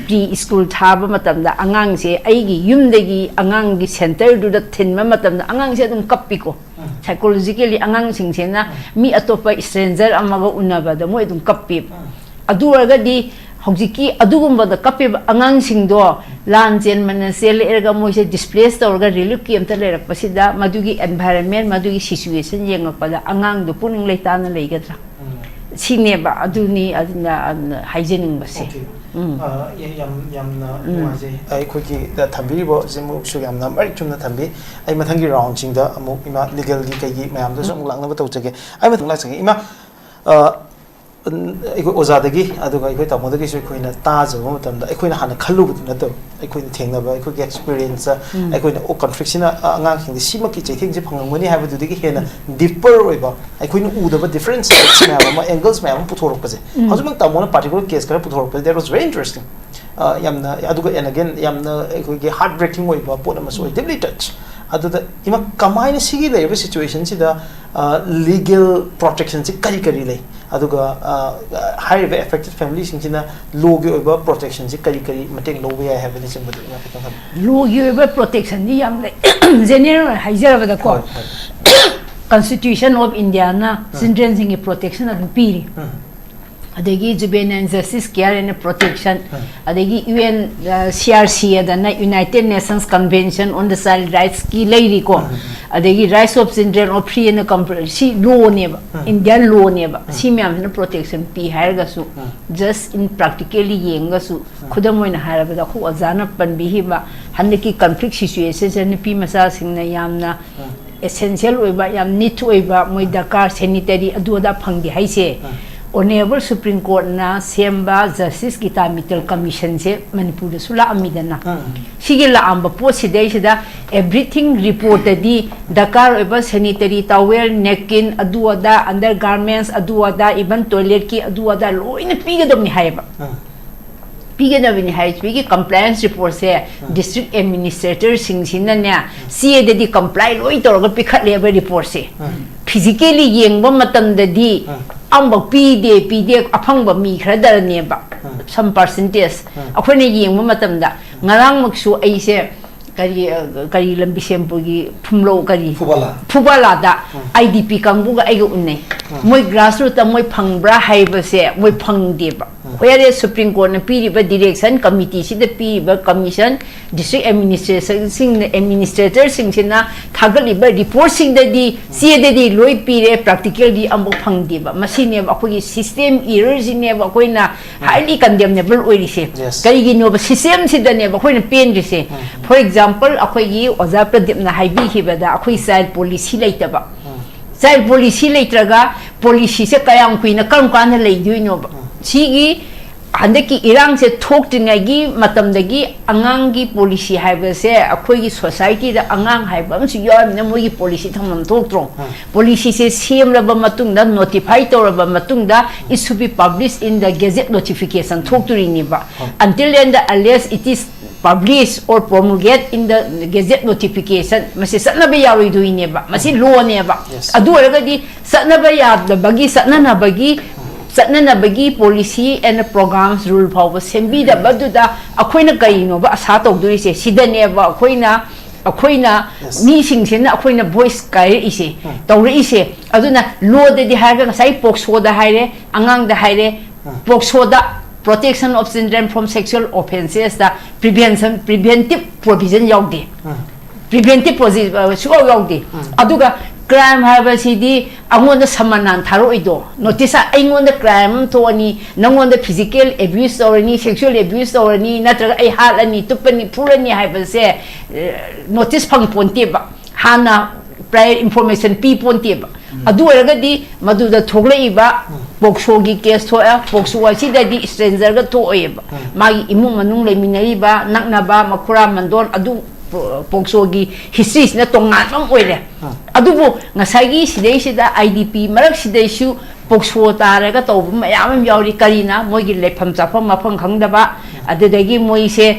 pre school ꯊꯥꯕ ꯃꯇꯝꯗ, ꯑꯉꯥꯡꯁꯦ ꯑꯩꯒꯤ ꯌꯨꯝꯗꯒꯤ ꯑꯉꯥꯡꯒꯤ center ꯗꯨꯗ ꯊꯤꯟꯕ ꯃꯇꯝꯗ, ꯑꯉꯥꯡꯁꯦ ꯑꯗꯨꯝ ꯀꯞꯄꯤꯀꯣ꯫ Psychologically ꯑꯉꯥꯡꯁꯤꯡꯁꯤꯅ ꯃꯤ ꯑꯇꯣꯞꯄ stranger ꯑꯃꯒ ꯎꯅꯕꯗ ꯃꯣꯏ ꯑꯗꯨꯝ ꯀꯞꯄꯦꯕ꯫ ꯑꯗꯨ ꯑꯣꯏꯔꯒꯗꯤ ꯍꯧꯖꯤꯛꯀꯤ ꯑꯗꯨꯒꯨꯝꯕꯗ ꯀꯞꯄꯤꯕ ꯑꯉꯥꯡꯁꯤꯡꯗꯣ ꯂꯥꯟ ꯆꯦꯟꯕꯅ ꯆꯦꯜꯂꯛꯑꯒ ꯃꯣꯏꯁꯦ displace ꯇꯧꯔꯒ relief camp ꯇ ꯂꯩꯔꯛꯄꯁꯤꯗ, ꯃꯗꯨꯒꯤ environment, ꯃꯗꯨꯒꯤ situation ꯌꯦꯡꯉꯛꯄꯗ ꯑꯉꯥꯡꯗꯣ ꯄꯨꯛꯅꯤꯡ ꯂꯩꯇꯥꯅ ꯂꯩꯒꯗ꯭ꯔꯥ? ꯁꯤꯅꯦꯕ꯫ ꯑꯗꯨꯅꯤ, ꯑꯗꯨꯅ, ꯑꯗꯨꯅ ꯍꯥꯏꯖꯅꯤꯡꯕꯁꯦ꯫ Okay. ꯎꯝ꯫ ꯑ, ꯌꯥ-, ꯌꯥꯝ, ꯌꯥꯝꯅ ꯎꯝ꯫ ꯅꯨꯡꯉꯥꯏꯖꯩ꯫ ꯑꯩꯈꯣꯏꯒꯤ, ꯑ, ꯊꯝꯕꯤꯔꯤꯕꯁꯤꯃꯨꯛꯁꯨ ꯌꯥꯝꯅ ꯃꯔꯤꯛ ꯆꯨꯝꯅ ꯊꯝꯕꯤ꯫ ꯑꯩ ꯃꯊꯪꯒꯤ round ꯁꯤꯡꯗ ꯑꯃꯨꯛ ꯏꯃꯥ legal ꯒꯤ ꯀꯩꯒꯤ ꯃꯌꯥꯝꯗꯨꯁꯨ ꯑꯃꯨꯛ ꯂꯥꯛꯅꯕ ꯇꯧꯖꯒꯦ꯫ ꯑꯩ ꯃꯊꯪ ꯂꯥꯛꯆꯒꯦ꯫ ꯏꯃꯥ, ꯑ, ꯎꯝ, ꯑꯩꯈꯣꯏ ꯑꯣꯖꯥꯗꯒꯤ, ꯑꯗꯨꯒ ꯑꯩꯈꯣꯏ ꯇꯥꯃꯣꯗꯒꯤꯁꯨ ꯑꯩꯈꯣꯏꯅ ꯇꯥꯖꯕ ꯃꯇꯝꯗ, ꯑꯩꯈꯣꯏꯅ ꯍꯥꯟꯅ ꯈꯜꯂꯨꯕꯗꯨ ꯅꯠꯇꯕ, ꯑꯩꯈꯣꯏꯅ ꯊꯦꯡꯅꯕ, ꯑꯩꯈꯣꯏꯒꯤ experience ꯇ, ꯎꯝ꯫ ꯑꯩꯈꯣꯏꯅ, "ꯑꯣ, conflict ꯁꯤꯅ, ꯑ, ꯑꯉꯥꯡꯁꯤꯡꯗ ꯁꯤꯃꯛꯀꯤ ꯆꯩꯊꯦꯡꯁꯦ ꯐꯪꯂꯝꯒꯅꯤ" ꯍꯥꯏꯕꯗꯨꯗꯒꯤ ꯍꯦꯟꯅ ꯎꯝ꯫ Deeper ꯑꯣꯏꯕ, ꯑꯩꯈꯣꯏꯅ ꯎꯗꯕ different sides ꯃꯌꯥꯝ ꯑꯃ, angles ꯃꯌꯥꯝ ꯑꯃ ꯄꯨꯊꯣꯔꯛꯄꯁꯦ꯫ ꯎꯝ꯫ ꯍꯧꯖꯤꯛꯃꯛ ꯇꯥꯃꯣꯅ particular case ꯈꯔ ꯄꯨꯊꯣꯔꯛꯄꯁꯦ, that was very interesting꯫ ꯑ, ꯌꯥꯝꯅ, ꯑꯗꯨꯒ and again, ꯌꯥꯝꯅ ꯑꯩꯈꯣꯏꯒꯤ heart breaking ꯑꯣꯏꯕ ꯄꯣꯠ ꯑꯃꯁꯨ ꯑꯣꯏ, ꯎꯝ꯫ Deeply touch꯫ ꯑꯗꯨꯗ ꯏꯃꯥ, ꯀꯃꯥꯏꯅ ꯁꯤꯒꯤ ꯂꯩꯔꯤꯕ situation ꯁꯤꯗ, ꯑ, legal protection ꯁꯤ ꯀꯔꯤ ꯀꯔꯤ ꯂꯩ? ꯑꯗꯨꯒ, ꯑ, ꯍꯥꯏꯔꯤꯕ affected family ꯁꯤꯡꯁꯤꯅ law ꯒꯤ ꯑꯣꯏꯕ protection ꯁꯤ ꯀꯔꯤ ꯀꯔꯤ ꯃꯇꯦꯡ ꯂꯧꯕ ꯌꯥꯏ ꯍꯥꯏꯕꯅꯆꯤꯡꯕꯗꯨ ꯏꯃꯥ ꯈꯤꯇꯪ ꯊꯝꯕꯤꯌꯨ꯫ Law ꯒꯤ ꯑꯣꯏꯕ protection ꯗꯤ ꯌꯥꯝ ꯂꯩ꯫ General ꯑꯣꯏꯅ ꯍꯥꯏꯖꯔꯕꯗꯀꯣ, ꯍꯣꯏ, ꯍꯣꯏ꯫ Constitution of India ꯅ ꯎꯝ꯫ Children ꯁꯤꯡꯒꯤ protection ꯑꯗꯨꯝ ꯄꯤꯔꯤ꯫ ꯎꯝ꯫ ꯑꯗꯒꯤ Juvenile Justice Care and Protection, ꯑꯗꯒꯤ UN, CRC ꯑꯗꯅ United Nations Convention on the Child Rights ꯀꯤ ꯂꯩꯔꯤꯀꯣ, ꯑꯗꯒꯤ Rights of Children of Free and Compre- ꯁꯤ law ꯅꯦꯕ, Indian law ꯅꯦꯕ꯫ ꯁꯤ ꯃꯌꯥꯝꯁꯤꯅ protection ꯄꯤ ꯍꯥꯏꯔꯒꯁꯨ, just in practically ꯌꯦꯡꯉꯒꯁꯨ, ꯈꯨꯗꯝ ꯑꯣꯏꯅ ꯍꯥꯏꯔꯕꯗ ꯑꯩꯈꯣꯏ ꯑꯣꯖꯥꯅ ꯄꯟꯕꯤꯈꯤꯕ ꯍꯟꯗꯛꯀꯤ conflict situation ꯁꯦ ꯅꯨꯄꯤ ꯃꯆꯥꯁꯤꯡꯅ ꯌꯥꯝꯅ essential ꯑꯣꯏꯕ, ꯌꯥꯝ need ꯑꯣꯏꯕ, ꯃꯣꯏ ꯗꯔꯀꯥꯔ, sanitary ꯑꯗꯨ ꯑꯗꯥ ꯐꯪꯗꯦ ꯍꯥꯏꯁꯦ꯫ Honourable Supreme Court ꯅ ꯁꯦꯝꯕ Justice Geeta Mittal Commission ꯁꯦ ꯃꯅꯤꯄꯨꯔꯗꯁꯨ ꯂꯥꯛꯑꯝꯃꯤꯗꯅ꯫ ꯁꯤꯒꯤ ꯂꯥꯛꯑꯝꯕ ꯄꯣꯠꯁꯤꯗꯩꯁꯤꯗ everything report ꯇꯗꯤ ꯗꯔꯀꯥꯔ ꯑꯣꯏꯕ sanitary towel, napkin, ꯑꯗꯨ ꯑꯗꯥ, undergarments, ꯑꯗꯨ ꯑꯗꯥ, even toilet ꯀꯤ ꯑꯗꯨ ꯑꯗꯥ ꯂꯣꯏꯅ ꯄꯤꯒꯗꯕꯅꯤ ꯍꯥꯏꯌꯦꯕ꯫ ꯄꯤꯒꯗꯕꯅꯤ ꯍꯥꯏ꯫ ꯁꯤꯒꯤ compliance report ꯁꯦ district administrator ꯁꯤꯡꯁꯤꯅꯅꯦ, ꯆꯦꯗꯗꯤ comply ꯂꯣꯏ ꯇꯧꯔꯒ ꯄꯤꯈꯠꯂꯦꯕ report ꯁꯦ꯫ Physically ꯌꯦꯡꯕ ꯃꯇꯝꯗꯗꯤ ꯑꯃꯐꯥꯎ ꯄꯤꯗꯦ, ꯄꯤꯗꯦ, ꯑꯐꯪꯕ ꯃꯤ ꯈꯔꯗꯅꯦꯕ, some percentage꯫ ꯑꯩꯈꯣꯏꯅ ꯌꯦꯡꯕ ꯃꯇꯝꯗ, ꯉꯔꯥꯡꯃꯛꯁꯨ ꯑꯩꯁꯦ ꯀꯔꯤ, ꯑ, ꯀꯔꯤ ꯂꯝ, ꯕꯤꯁꯦꯝꯄꯨꯔꯒꯤ ꯐꯨꯝꯂꯧ ꯀꯔꯤ? ꯐꯨꯕꯥꯂꯥ꯫ ꯐꯨꯕꯥꯂꯥꯗ IDP ꯀꯥꯡꯕꯨꯒ ꯑꯩꯒ ꯎꯅꯩ꯫ ꯃꯣꯏ grassroot ꯇ ꯃꯣꯏ ꯐꯪꯕ꯭ꯔꯥ ꯍꯥꯏꯕꯁꯦ ꯃꯣꯏ ꯐꯪꯗꯦꯕ꯫ Whereas Supreme Court ꯅ ꯄꯤꯔꯤꯕ direction, committee ꯁꯤꯗ ꯄꯤꯔꯤꯕ commission, district administration ꯁꯤꯡꯅ, administrator ꯁꯤꯡꯁꯤꯅ ꯊꯥꯒꯠꯂꯤꯕ report ꯁꯤꯡꯗꯗꯤ, ꯆꯦꯗꯗꯤ ꯂꯣꯏ ꯄꯤꯔꯦ, practical ꯗꯤ ꯑꯃꯐꯥꯎ ꯐꯪꯗꯦꯕ꯫ ꯃꯁꯤꯅꯦꯕ ꯑꯩꯈꯣꯏꯒꯤ system error ꯁꯤꯅꯦꯕ ꯑꯩꯈꯣꯏꯅ highly condemnable ꯑꯣꯏꯔꯤꯁꯦ꯫ Yes. ꯀꯔꯤꯒꯤꯅꯣꯕ system ꯁꯤꯗꯅꯦꯕ ꯑꯩꯈꯣꯏꯅ ꯄꯦꯟꯗ꯭ꯔꯤꯁꯦ꯫ For example, ꯑꯩꯈꯣꯏꯒꯤ ꯑꯣꯖꯥ ꯄ꯭ꯔꯗꯤꯞꯅ ꯍꯥꯏꯕꯤꯈꯤꯕꯗ ꯑꯩꯈꯣꯏ child policy ꯂꯩꯇꯕ꯫ Child policy ꯂꯩꯇ꯭ꯔꯒ policy ꯁꯦ ꯀꯌꯥꯝ ꯀꯨꯏꯅ ꯀꯔꯝ ꯀꯥꯟꯗ ꯂꯩꯗꯣꯏꯅꯣꯕ? ꯁꯤꯒꯤ ꯍꯟꯗꯛꯀꯤ ꯏꯔꯥꯡꯁꯦ ꯊꯣꯛꯇ꯭ꯔꯤꯉꯩꯒꯤ ꯃꯇꯝꯗꯒꯤ ꯑꯉꯥꯡꯒꯤ policy ꯍꯥꯏꯕꯁꯦ ꯑꯩꯈꯣꯏꯒꯤ society ꯗ ꯑꯉꯥꯡ ꯍꯥꯏꯕ ꯑꯃꯁꯨ ꯌꯥꯎꯔꯕꯅꯤꯅ ꯃꯣꯏꯒꯤ policy ꯊꯝꯐꯝ ꯊꯣꯛꯇ꯭ꯔꯣ? Policy ꯁꯦ ꯁꯦꯝꯂꯕ ꯃꯇꯨꯡꯗ, notify ꯇꯧꯔꯕ ꯃꯇꯨꯡꯗ, it should be published in the gazette notification ꯊꯣꯛꯇꯣꯔꯤꯅꯦꯕ꯫ Until and unless it is publish or promulgate in the gazette notification, ꯃꯁꯤ ꯆꯠꯅꯕ ꯌꯥꯔꯣꯏꯗꯣꯏꯅꯦꯕ, ꯃꯁꯤ law ꯅꯦꯕ꯫ Yes. ꯑꯗꯨ ꯑꯣꯏꯔꯒꯗꯤ ꯆꯠꯅꯕ ꯌꯥꯗꯕꯒꯤ, ꯆꯠꯅꯅꯕꯒꯤ, ꯆꯠꯅꯅꯕꯒꯤ policy and programs, rule ꯐꯥꯎꯕ ꯁꯦꯝꯕꯤꯗꯕꯗꯨꯗ ꯑꯩꯈꯣꯏꯅ ꯀꯔꯤꯅꯣꯕ ꯑꯁꯥ ꯇꯧꯗꯣꯔꯤꯁꯦ? ꯁꯤꯗꯅꯦꯕ ꯑꯩꯈꯣꯏꯅ ꯑꯩꯈꯣꯏꯅ Yes. ꯃꯤꯁꯤꯡꯁꯤꯅ ꯑꯩꯈꯣꯏꯅ ꯚꯣꯏꯁ ꯀꯥꯏꯔꯛꯏꯁꯦ, ꯎꯝ. ꯇꯧꯔꯛꯏꯁꯦ꯫ ꯑꯗꯨꯅ ꯂꯣꯗꯗꯤ ꯍꯥꯏꯔꯒ ꯉꯁꯥꯏ ꯄꯣꯛꯁꯣꯗ ꯍꯥꯏꯔꯦ, ꯑꯉꯥꯡꯗ ꯍꯥꯏꯔꯦ, ꯎꯝ. ꯄꯣꯛꯁꯣꯗ Protection of Children from Sexual Offences ꯇ prevention, preventive provision ꯌꯥꯎꯗꯦ꯫ ꯎꯝ. Preventive provision ꯁꯨꯡꯌꯥꯎ ꯌꯥꯎꯗꯦ꯫ ꯎꯝ. ꯑꯗꯨꯒ ꯀ꯭ꯔꯥꯏꯝ ꯍꯥꯏꯕꯁꯤꯗꯤ ꯑꯩꯉꯣꯟꯗ ꯁꯃꯟ ꯊꯥꯔꯛꯑꯣꯏꯗꯣ, ꯅꯣꯇꯤꯁ ꯑꯩꯉꯣꯟꯗ ꯀ꯭ꯔꯥꯏꯝ ꯑꯃ ꯊꯣꯛꯑꯅꯤ, ꯅꯪꯉꯣꯟꯗ ꯐꯤꯖꯤꯀꯦꯜ ꯑꯦꯕ꯭ꯌꯨꯁ ꯇꯧꯔꯅꯤ, ꯁꯦꯛꯁꯨꯑꯦꯜ ꯑꯦꯕ꯭ꯌꯨꯁ ꯇꯧꯔꯅꯤ, ꯅꯠꯇ꯭ꯔꯒ ꯑꯩ ꯍꯥꯠꯂꯅꯤ, ꯇꯨꯞꯄꯅꯤ, ꯐꯨꯔꯅꯤ ꯍꯥꯏꯕꯁꯦ ꯅꯣꯇꯤꯁ ꯐꯪ ꯄꯣꯟꯇꯦꯕ, ꯍꯥꯟꯅ ꯄ꯭ꯔꯥꯏꯌꯔ ꯏꯟꯐꯣꯔꯃꯦꯁꯟ ꯄꯤ ꯄꯣꯟꯇꯦꯕ꯫ ꯑꯗꯨ ꯑꯣꯏꯔꯒꯗꯤ ꯃꯗꯨꯗ ꯊꯣꯛꯂꯛꯏꯕ ꯄꯣꯛꯁꯣꯒꯤ ꯀꯦꯁ ꯊꯣꯛꯑꯦ, ꯄꯣꯛꯁꯣ ꯑꯁꯤꯗꯗꯤ ꯏꯁꯇ꯭ꯔꯦꯟꯖꯔꯒ ꯊꯣꯛꯑꯦꯕ, ꯃꯥꯒꯤ ꯏꯃꯨꯡ ꯃꯅꯨꯡ ꯂꯩꯃꯤꯟꯅꯔꯤꯕ ꯅꯛꯅꯕ ꯃꯈꯨꯔꯥ ꯃꯟꯗꯣꯟ ꯑꯗꯨ ꯄꯣꯛꯁꯣꯒꯤ ꯍꯤꯁꯇ꯭ꯔꯤꯁꯤꯅ ꯇꯣꯉꯥꯟꯕ ꯑꯃ ꯑꯣꯏꯔꯦ꯫ ꯑꯗꯨꯕꯨ ꯉꯁꯥꯏꯒꯤ ꯁꯤꯗꯩꯁꯤꯗ ꯑꯥꯏ ꯗꯤ ꯄꯤ ꯃꯔꯛꯁꯤꯗꯩꯁꯨ ꯄꯣꯛꯁꯣ ꯇꯥꯔꯒ ꯇꯧꯕ ꯃꯌꯥꯝ ꯑꯃ ꯌꯥꯎꯔꯤ꯫ ꯀꯔꯤꯅ? ꯃꯣꯏꯒꯤ ꯂꯩꯐꯝ ꯆꯥꯐꯝ ꯃꯐꯝ ꯈꯪꯗꯕ, ꯑꯗꯨꯗꯒꯤ ꯃꯣꯏꯁꯦ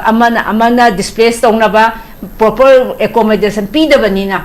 ꯑꯃꯅ ꯑꯃꯅ ꯗꯤꯁꯄ꯭ꯂꯦꯁ ꯇꯧꯅꯕ, ꯄ꯭ꯔꯣꯄꯔ ꯑꯦꯀꯣꯃꯣꯗꯦꯁꯟ ꯄꯤꯗꯕꯅꯤꯅ꯫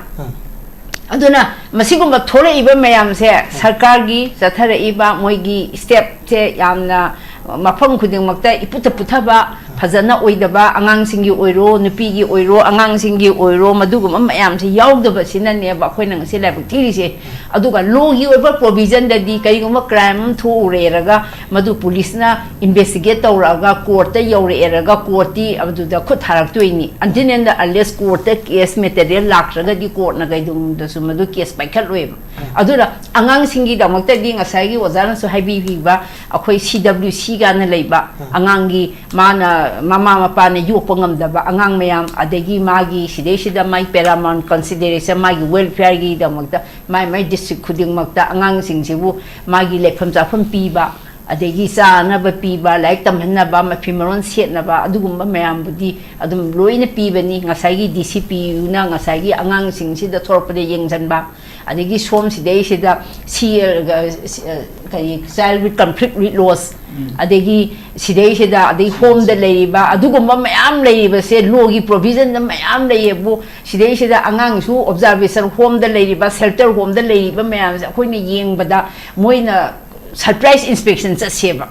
ꯑꯗꯨꯅ ꯃꯁꯤꯒꯨꯝꯕ ꯊꯣꯛꯂꯛꯏꯕ ꯃꯌꯥꯝꯁꯦ ꯁꯔꯀꯥꯔꯒꯤ ꯆꯠꯊꯔꯛꯏꯕ ꯃꯣꯏꯒꯤ ꯁ꯭ꯇꯦꯞꯁꯦ ꯌꯥꯝꯅ ꯃꯐꯝ ꯈꯨꯗꯤꯡꯃꯛꯇ ꯏꯄꯨꯠꯇ ꯄꯨꯊꯕ, ꯐꯖꯅ ꯑꯣꯏꯗꯕ, ꯑꯉꯥꯡꯁꯤꯡꯒꯤ ꯑꯣꯏꯔꯣ, ꯅꯨꯄꯤꯒꯤ ꯑꯣꯏꯔꯣ, ꯑꯉꯥꯡꯁꯤꯡꯒꯤ ꯑꯣꯏꯔꯣ, ꯃꯗꯨꯒꯨꯝꯕ ꯃꯌꯥꯝꯁꯦ ꯌꯥꯎꯗꯕꯁꯤꯅꯅꯦꯕ ꯑꯩꯈꯣꯏꯅ ꯉꯁꯤ ꯂꯥꯏꯕꯛ ꯊꯤꯔꯤꯁꯦ꯫ ꯑꯗꯨꯒ ꯂꯣꯒꯤ ꯑꯣꯏꯕ ꯄ꯭ꯔꯣꯚꯤꯖꯟꯗꯗꯤ ꯀꯔꯤꯒꯨꯝꯕ ꯀ꯭ꯔꯥꯏꯝ ꯑꯃ ꯊꯣꯛꯎꯔꯦꯔꯒ ꯃꯗꯨ ꯄꯨꯂꯤꯁꯅ ꯏꯟꯚꯦꯁꯇꯤꯒꯦꯠ ꯇꯧꯔꯛꯑꯒ ꯀꯣꯔꯠꯇ ꯌꯧꯔꯛꯑꯦꯔꯒ ꯀꯣꯔꯠꯇꯤ ꯑꯗꯨꯗ ꯈꯨꯠ ꯊꯥꯔꯛꯇꯣꯏꯅꯤ꯫ Until and unless ꯀꯣꯔꯠꯇ ꯀꯦꯁ ꯃꯦꯇꯔꯤꯌꯦꯜ ꯂꯥꯛꯇ꯭ꯔꯒꯗꯤ ꯀꯣꯔꯠꯅ ꯀꯩꯗꯧꯅꯨꯡꯗꯁꯨ ꯃꯗꯨ ꯀꯦꯁ ꯄꯥꯏꯈꯠꯂꯣꯏꯕ꯫ ꯑꯗꯨꯅ ꯑꯉꯥꯡꯁꯤꯡꯒꯤꯗꯃꯛꯇꯗꯤ ꯉꯁꯥꯏꯒꯤ ꯑꯣꯖꯥꯅꯁꯨ ꯍꯥꯏꯕꯤꯈꯤꯕ ꯑꯩꯈꯣꯏ ꯁꯤ ꯗꯕ꯭ꯂꯤꯎ ꯁꯤ ꯀꯥꯏꯅ ꯂꯩꯕ, ꯑꯉꯥꯡꯒꯤ ꯃꯥꯅ ꯃꯃꯥ ꯃꯄꯥꯅ ꯌꯣꯛꯄ ꯉꯝꯗꯕ ꯑꯉꯥꯡ ꯃꯌꯥꯝ, ꯑꯗꯒꯤ ꯃꯥꯒꯤ ꯁꯤꯗꯩꯁꯤꯗ ꯃꯥꯒꯤ paramount consideration, ꯃꯥꯒꯤ ꯋꯦꯜꯐꯤꯌꯔꯒꯤꯗꯃꯛꯇ ꯃꯥꯏ ꯃꯥꯏ ꯗꯤꯁꯇ꯭ꯔꯤꯛ ꯈꯨꯗꯤꯡꯃꯛꯇ ꯑꯉꯥꯡꯁꯤꯡꯁꯤꯕꯨ ꯃꯥꯒꯤ ꯂꯩꯐꯝ ꯆꯥꯐꯝ ꯄꯤꯕ, ꯑꯗꯒꯤ ꯆꯥꯅꯕ ꯄꯤꯕ, ꯂꯥꯏꯔꯤꯛ ꯇꯝꯍꯟꯅꯕ, ꯃꯐꯤ ꯃꯔꯣꯟ ꯁꯦꯠꯅꯕ, ꯑꯗꯨꯒꯨꯝꯕ ꯃꯌꯥꯝꯕꯨꯗꯤ ꯑꯗꯨꯝ ꯂꯣꯏꯅ ꯄꯤꯕꯅꯤ꯫ ꯉꯁꯥꯏꯒꯤ ꯗꯤ ꯁꯤ ꯄꯤ ꯌꯨꯅ ꯉꯁꯥꯏꯒꯤ ꯑꯉꯥꯡꯁꯤꯡꯁꯤꯗ ꯊꯣꯔꯛꯄꯗ ꯌꯦꯡꯁꯤꯟꯕ, ꯑꯗꯒꯤ ꯁꯣꯝ ꯁꯤꯗꯩꯁꯤꯗ ꯁꯤ, ꯑ, ꯁꯤ, ꯑ, ꯀꯔꯤ, child with conflict with laws, ꯑꯗꯒꯤ ꯁꯤꯗꯩꯁꯤꯗ ꯑꯗꯩ ꯍꯣꯝꯗ ꯂꯩꯔꯤꯕ ꯑꯗꯨꯒꯨꯝꯕ ꯃꯌꯥꯝ ꯂꯩꯔꯤꯕꯁꯦ, ꯂꯣꯒꯤ ꯄ꯭ꯔꯣꯚꯤꯖꯟꯗ ꯃꯌꯥꯝ ꯂꯩꯌꯦꯕꯨ, ꯁꯤꯗꯩꯁꯤꯗ ꯑꯉꯥꯡꯁꯨ ꯑꯣꯕꯖꯥꯔꯕꯦꯁꯟ ꯍꯣꯝꯗ ꯂꯩꯔꯤꯕ, ꯁꯦꯜꯇꯔ ꯍꯣꯝꯗ ꯂꯩꯔꯤꯕ ꯃꯌꯥꯝꯁꯦ ꯑꯩꯈꯣꯏꯅ ꯌꯦꯡꯕꯗ ꯃꯣꯏꯅ ꯁꯔꯄ꯭ꯔꯥꯏꯁ ꯏꯟꯁꯄꯦꯛꯁꯟ ꯆꯠꯁꯦꯕ꯫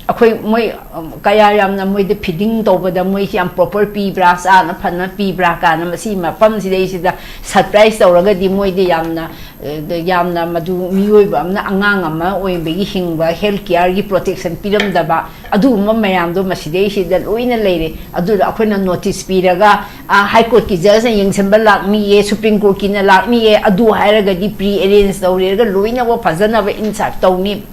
ꯑꯩꯈꯣꯏ ꯃꯣꯏ ꯀꯌꯥ ꯌꯥꯝꯅ ꯃꯣꯏꯗ ꯐꯤꯗꯤꯡ ꯇꯧꯕꯗ ꯃꯣꯏꯁꯤ ꯌꯥꯝ ꯄ꯭ꯔꯣꯄꯔ ꯄꯤꯕ꯭ꯔꯥ, ꯆꯥꯅ ꯐꯅ ꯄꯤꯕ꯭ꯔꯥ ꯀꯥꯏꯅ ꯃꯁꯤ ꯃꯐꯝꯁꯤꯗꯩꯁꯤꯗ ꯁꯔꯄ꯭ꯔꯥꯏꯁ ꯇꯧꯔꯒꯗꯤ ꯃꯣꯏꯗ ꯌꯥꯝꯅ ꯌꯥꯝꯅ ꯃꯗꯨ ꯃꯤꯑꯣꯏꯕ ꯑꯃꯅ ꯑꯉꯥꯡ ꯑꯃ ꯑꯣꯏꯕꯒꯤ ꯍꯤꯡꯕ ꯍꯦꯜꯊ ꯀꯤꯌꯥꯔꯒꯤ ꯄ꯭ꯔꯣꯇꯦꯛꯁꯟ ꯄꯤꯔꯝꯗꯕ ꯑꯗꯨꯒꯨꯝꯕ ꯃꯌꯥꯝꯗꯣ ꯃꯁꯤꯗꯩꯁꯤꯗ ꯂꯣꯏꯅ ꯂꯩꯔꯦ꯫ ꯑꯗꯨꯗ ꯑꯩꯈꯣꯏꯅ ꯅꯣꯇꯤꯁ ꯄꯤꯔꯒ ꯍꯥꯏ ꯀꯣꯔꯠꯀꯤ ꯖꯖꯅ ꯌꯦꯡꯁꯤꯟꯕ ꯂꯥꯛꯅꯤꯌꯦ, ꯁꯨꯄ꯭ꯔꯤꯝ ꯀꯣꯔꯠꯀꯤꯅ ꯂꯥꯛꯅꯤꯌꯦ, ꯑꯗꯨ ꯍꯥꯏꯔꯒꯗꯤ ꯄ꯭ꯔꯤ ꯑꯦꯔꯦꯟꯖ ꯇꯧꯔꯦꯔꯒ ꯂꯣꯏꯅꯃꯛ ꯐꯖꯅꯕ ꯏꯟꯁꯥꯏꯠ ꯇꯧꯅꯤ꯫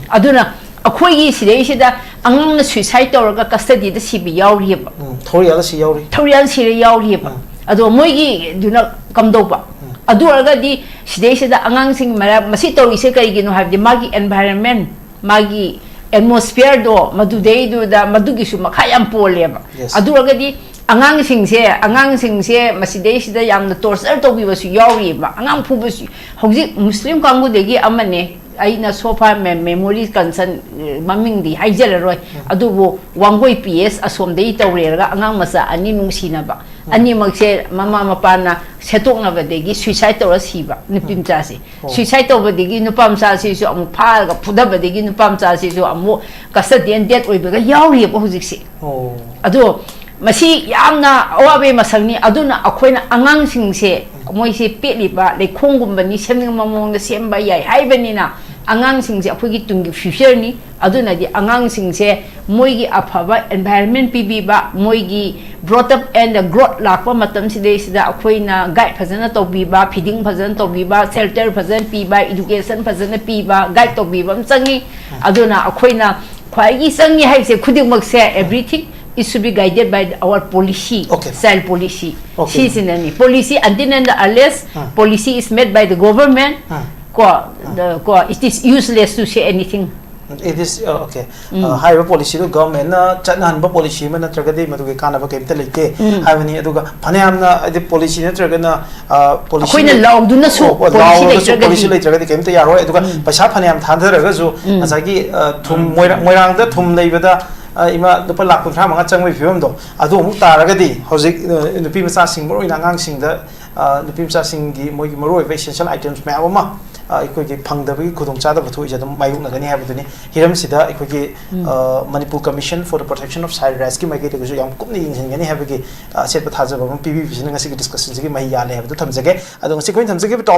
ꯑꯗꯨꯅ ꯑꯩꯈꯣꯏꯒꯤ ꯁꯤꯗꯩꯁꯤꯗ ꯑꯉꯥꯡꯅ ꯁꯨꯏꯁꯥꯏꯠ ꯇꯧꯔꯒ ꯀꯁꯇꯗꯤꯗ ꯁꯤꯕ ꯌꯥꯎꯔꯤꯑꯕ꯫ ꯎꯝ, ꯊꯧꯔꯤꯌꯥꯗ ꯁꯤ ꯌꯥꯎꯔꯤ꯫ ꯊꯧꯔꯤꯌꯥꯟ ꯁꯤꯔ ꯌꯥꯎꯔꯤꯑꯕ꯫ ꯑꯗꯣ ꯃꯣꯏꯒꯤꯗꯨꯅ ꯀꯝꯗꯧꯕ? ꯑꯗꯨ ꯑꯣꯏꯔꯒꯗꯤ ꯁꯤꯗꯩꯁꯤꯗ ꯑꯉꯥꯡꯁꯤꯡ ꯃꯔꯛ ꯃꯁꯤ ꯇꯧꯔꯤꯁꯦ ꯀꯔꯤꯒꯤꯅꯣ ꯍꯥꯏꯕꯗꯤ ꯃꯥꯒꯤ ꯑꯦꯟꯚꯥꯏꯔꯟꯃꯦꯟ, ꯃꯥꯒꯤ ꯑꯦꯠꯃꯣꯁꯐꯤꯌꯔꯗꯣ ꯃꯗꯨꯗꯩꯗꯨꯗ ꯃꯗꯨꯒꯤꯁꯨ ꯃꯈꯥ ꯌꯥꯝ ꯄꯣꯜꯂꯦꯕ꯫ Yes. ꯑꯗꯨ ꯑꯣꯏꯔꯒꯗꯤ ꯑꯉꯥꯡꯁꯤꯡꯁꯦ ꯑꯉꯥꯡꯁꯤꯡꯁꯦ ꯃꯁꯤꯗꯩꯁꯤꯗ ꯌꯥꯝꯅ ꯇꯣꯔꯆꯔ ꯇꯧꯕꯤꯕꯁꯨ ꯌꯥꯎꯔꯤꯑꯕ꯫ ꯑꯉꯥꯡ ꯐꯨꯕꯁꯨ ꯍꯧꯖꯤꯛ ꯃꯨꯁꯂꯤꯝ ꯀꯥꯡꯕꯨꯗꯒꯤ ꯑꯃꯅꯦ, ꯑꯩꯅ ꯁꯣꯐꯥ ꯃꯦ-, ꯃꯦꯃꯣꯔꯤ ꯀꯟꯁꯟ, ꯑ, ꯃꯃꯤꯡꯗꯤ ꯍꯥꯏꯖꯔꯔꯣꯏ꯫ ꯑꯗꯨꯕꯨ ꯋꯥꯡꯒꯣꯏ ꯄꯤ ꯑꯦꯁ ꯑꯁꯣꯝꯗꯒꯤ ꯇꯧꯔꯦꯔꯒ ꯑꯉꯥꯡ ꯃꯆꯥ ꯑꯅꯤ ꯅꯨꯡꯁꯤꯅꯕ, ꯑꯅꯤꯃꯛꯁꯦ ꯃꯃꯥ ꯃꯄꯥꯅ ꯁꯦꯠꯇꯣꯛꯅꯕꯗꯒꯤ ꯁꯨꯏꯁꯥꯏꯠ ꯇꯧꯔ ꯁꯤꯕ ꯅꯨꯄꯤ ꯃꯆꯥꯁꯦ꯫ ꯁꯨꯏꯁꯥꯏꯠ ꯇꯧꯕꯗꯒꯤ ꯅꯨꯄꯥ ꯃꯆꯥꯁꯤꯁꯨ ꯑꯃꯨꯛ ꯐꯥꯔꯒ ꯐꯨꯗꯕꯗꯒꯤ ꯅꯨꯄꯥ ꯃꯆꯥꯁꯤꯁꯨ ꯑꯃꯨꯛ ꯀꯁꯇꯗꯤꯌꯟ ꯗꯦꯠ ꯑꯣꯏꯕꯒ ꯌꯥꯎꯔꯤꯑꯕ ꯍꯧꯖꯤꯛꯁꯦ꯫ ꯑꯣ꯫ ꯑꯗꯣ ꯃꯁꯤ ꯌꯥꯝꯅ ꯑꯋꯥꯕꯒꯤ ꯃꯁꯛꯅꯤ꯫ ꯑꯗꯨꯅ ꯑꯩꯈꯣꯏꯅ ꯑꯉꯥꯡꯁꯤꯡꯁꯦ ꯃꯣꯏꯁꯦ ꯄꯦꯠꯂꯤꯕ ꯂꯩꯈꯣꯡꯒꯨꯝꯕꯅꯤ, ꯁꯦꯝꯅꯤꯡꯕ ꯃꯑꯣꯡꯗ ꯁꯦꯝꯕ ꯌꯥꯏ ꯍꯥꯏꯕꯅꯤꯅ ꯑꯉꯥꯡꯁꯤꯡꯁꯦ ꯑꯩꯈꯣꯏꯒꯤ ꯇꯨꯡꯒꯤ ꯐ꯭ꯌꯨꯆꯔꯅꯤ꯫ ꯑꯗꯨꯅꯗꯤ ꯑꯉꯥꯡꯁꯤꯡꯁꯦ ꯃꯣꯏꯒꯤ ꯑꯐꯕ ꯑꯦꯟꯚꯥꯏꯔꯟꯃꯦꯟ ꯄꯤꯕꯤꯕ, ꯃꯣꯏꯒꯤ brought up and growth ꯂꯥꯛꯄ ꯃꯇꯝꯁꯤꯗꯩꯁꯤꯗ ꯑꯩꯈꯣꯏꯅ ꯒꯥꯏꯗ ꯐꯖꯅ ꯇꯧꯕꯤꯕ, ꯐꯤꯗꯤꯡ ꯐꯖꯅ ꯇꯧꯕꯤꯕ, ꯁꯦꯜꯇꯔ ꯐꯖꯅ ꯄꯤꯕ, ꯏꯗꯨꯀꯦꯁꯟ ꯐꯖꯅ ꯄꯤꯕ, ꯒꯥꯏꯗ ꯇꯧꯕꯤꯕ ꯑꯃ ꯆꯪꯉꯤ꯫ ꯑꯗꯨꯅ ꯑꯩꯈꯣꯏꯅ ꯈ꯭ꯋꯥꯏꯒꯤ ꯆꯪꯉꯤ ꯍꯥꯏꯕꯁꯦ ꯈꯨꯗꯤꯡꯃꯛꯁꯦ, everything it should be guided by our policy, Okay. Child policy. Okay. ꯁꯤꯁꯤꯅꯅꯤ꯫ Policy until and unless policy is made by the government, ꯑꯥ꯫ ꯀꯣ, the, ꯀꯣ, it is useless to say anything. It is, uh, okay. Uh, ꯍꯥꯏꯔꯤꯕ ꯄꯣꯂꯤꯁꯤꯗꯨ ꯒꯚꯔꯟꯃꯦꯟꯠꯅ ꯆꯠꯅꯍꯟꯕ policy ꯑꯃ ꯅꯠꯇ꯭ꯔꯒꯗꯤ ꯃꯗꯨꯒꯤ ꯀꯥꯟꯅꯕ ꯀꯔꯤꯝꯇ ꯂꯩꯇꯦ ꯍꯥꯏꯕꯅꯤ꯫ ꯑꯗꯨꯒ ꯐꯅꯌꯥꯝꯅ ꯍꯥꯏꯗꯤ ꯄꯣꯂꯤꯁꯤ ꯅꯠꯇ꯭ꯔꯒꯅ, uh, ꯄꯣꯂꯤꯁꯤ ꯑꯩꯈꯣꯏꯅ ꯂꯥꯎꯗꯨꯅꯁꯨ ꯑꯣ, ꯄꯣꯂꯤꯁꯤ ꯂꯥꯎꯔꯒꯁꯨ ꯂꯩꯇ꯭ꯔꯒꯗꯤ ꯄꯣꯂꯤꯁꯤ ꯂꯩꯇ꯭ꯔꯒꯗꯤ ꯀꯔꯤꯝꯇ ꯌꯥꯔꯣꯏ꯫ ꯑꯗꯨꯒ ꯄꯩꯁꯥ ꯐꯅꯌꯥꯝ ꯊꯥꯗꯔꯒꯁꯨ ꯉꯁꯥꯏꯒꯤ, uh, ꯊꯨꯝ ꯃꯣꯏꯔꯥꯡ, ꯃꯣꯏꯔꯥꯡꯗ ꯊꯨꯝ ꯂꯩꯕꯗ, uh, ꯏꯃꯥ ꯂꯨꯄꯥ ꯂꯥꯈ ꯀꯨꯟꯊ꯭ꯔꯥ ꯃꯉꯥ ꯆꯪꯕꯒꯤ ꯐꯤꯕꯝꯗꯣ ꯑꯗꯨ ꯑꯃꯨꯛ ꯇꯥꯔꯒꯗꯤ ꯍꯧꯖꯤꯛ, uh, ꯅꯨꯄꯤ ꯃꯆꯥꯁꯤꯡ ꯃꯔꯨꯑꯣꯏꯅ ꯑꯉꯥꯡꯁꯤꯡꯗ, uh, ꯅꯨꯄꯤ ꯃꯆꯥꯁꯤꯡꯒꯤ ꯃꯣꯏꯒꯤ ꯃꯔꯨꯑꯣꯏꯕ essential items ꯃꯌꯥꯝ ꯑꯃ ꯑ, ꯑꯩꯈꯣꯏꯒꯤ ꯐꯪꯗꯕꯒꯤ ꯈꯨꯗꯣꯡꯆꯥꯗꯕ ꯊꯣꯛꯏꯁꯦ ꯑꯗꯨꯝ ꯃꯥꯌꯣꯛꯅꯒꯅꯤ ꯍꯥꯏꯕꯗꯨꯅꯤ꯫ ꯍꯤꯔꯝꯁꯤꯗ ꯑꯩꯈꯣꯏꯒꯤ, ꯑ, Manipur Commission for the Protection of Child Rights ꯀꯤ ꯃꯥꯏꯀꯩꯗꯒꯤꯁꯨ ꯌꯥꯝ ꯀꯨꯞꯅ ꯌꯦꯡꯁꯤꯟꯒꯅꯤ ꯍꯥꯏꯕꯒꯤ, ꯑ, ꯑꯆꯦꯠꯄ ꯊꯥꯖꯕ ꯑꯃ ꯄꯤꯕꯤꯕꯁꯤꯅ ꯉꯁꯤꯒꯤ discussion ꯁꯤꯒꯤ ꯃꯍꯩ ꯌꯥꯜꯂꯦ ꯍꯥꯏꯕꯗꯨ ꯊꯝꯖꯒꯦ꯫ ꯑꯗꯣ ꯉꯁꯤ ꯑꯩꯈꯣꯏꯅ ꯊꯝꯖꯈꯤꯕ topic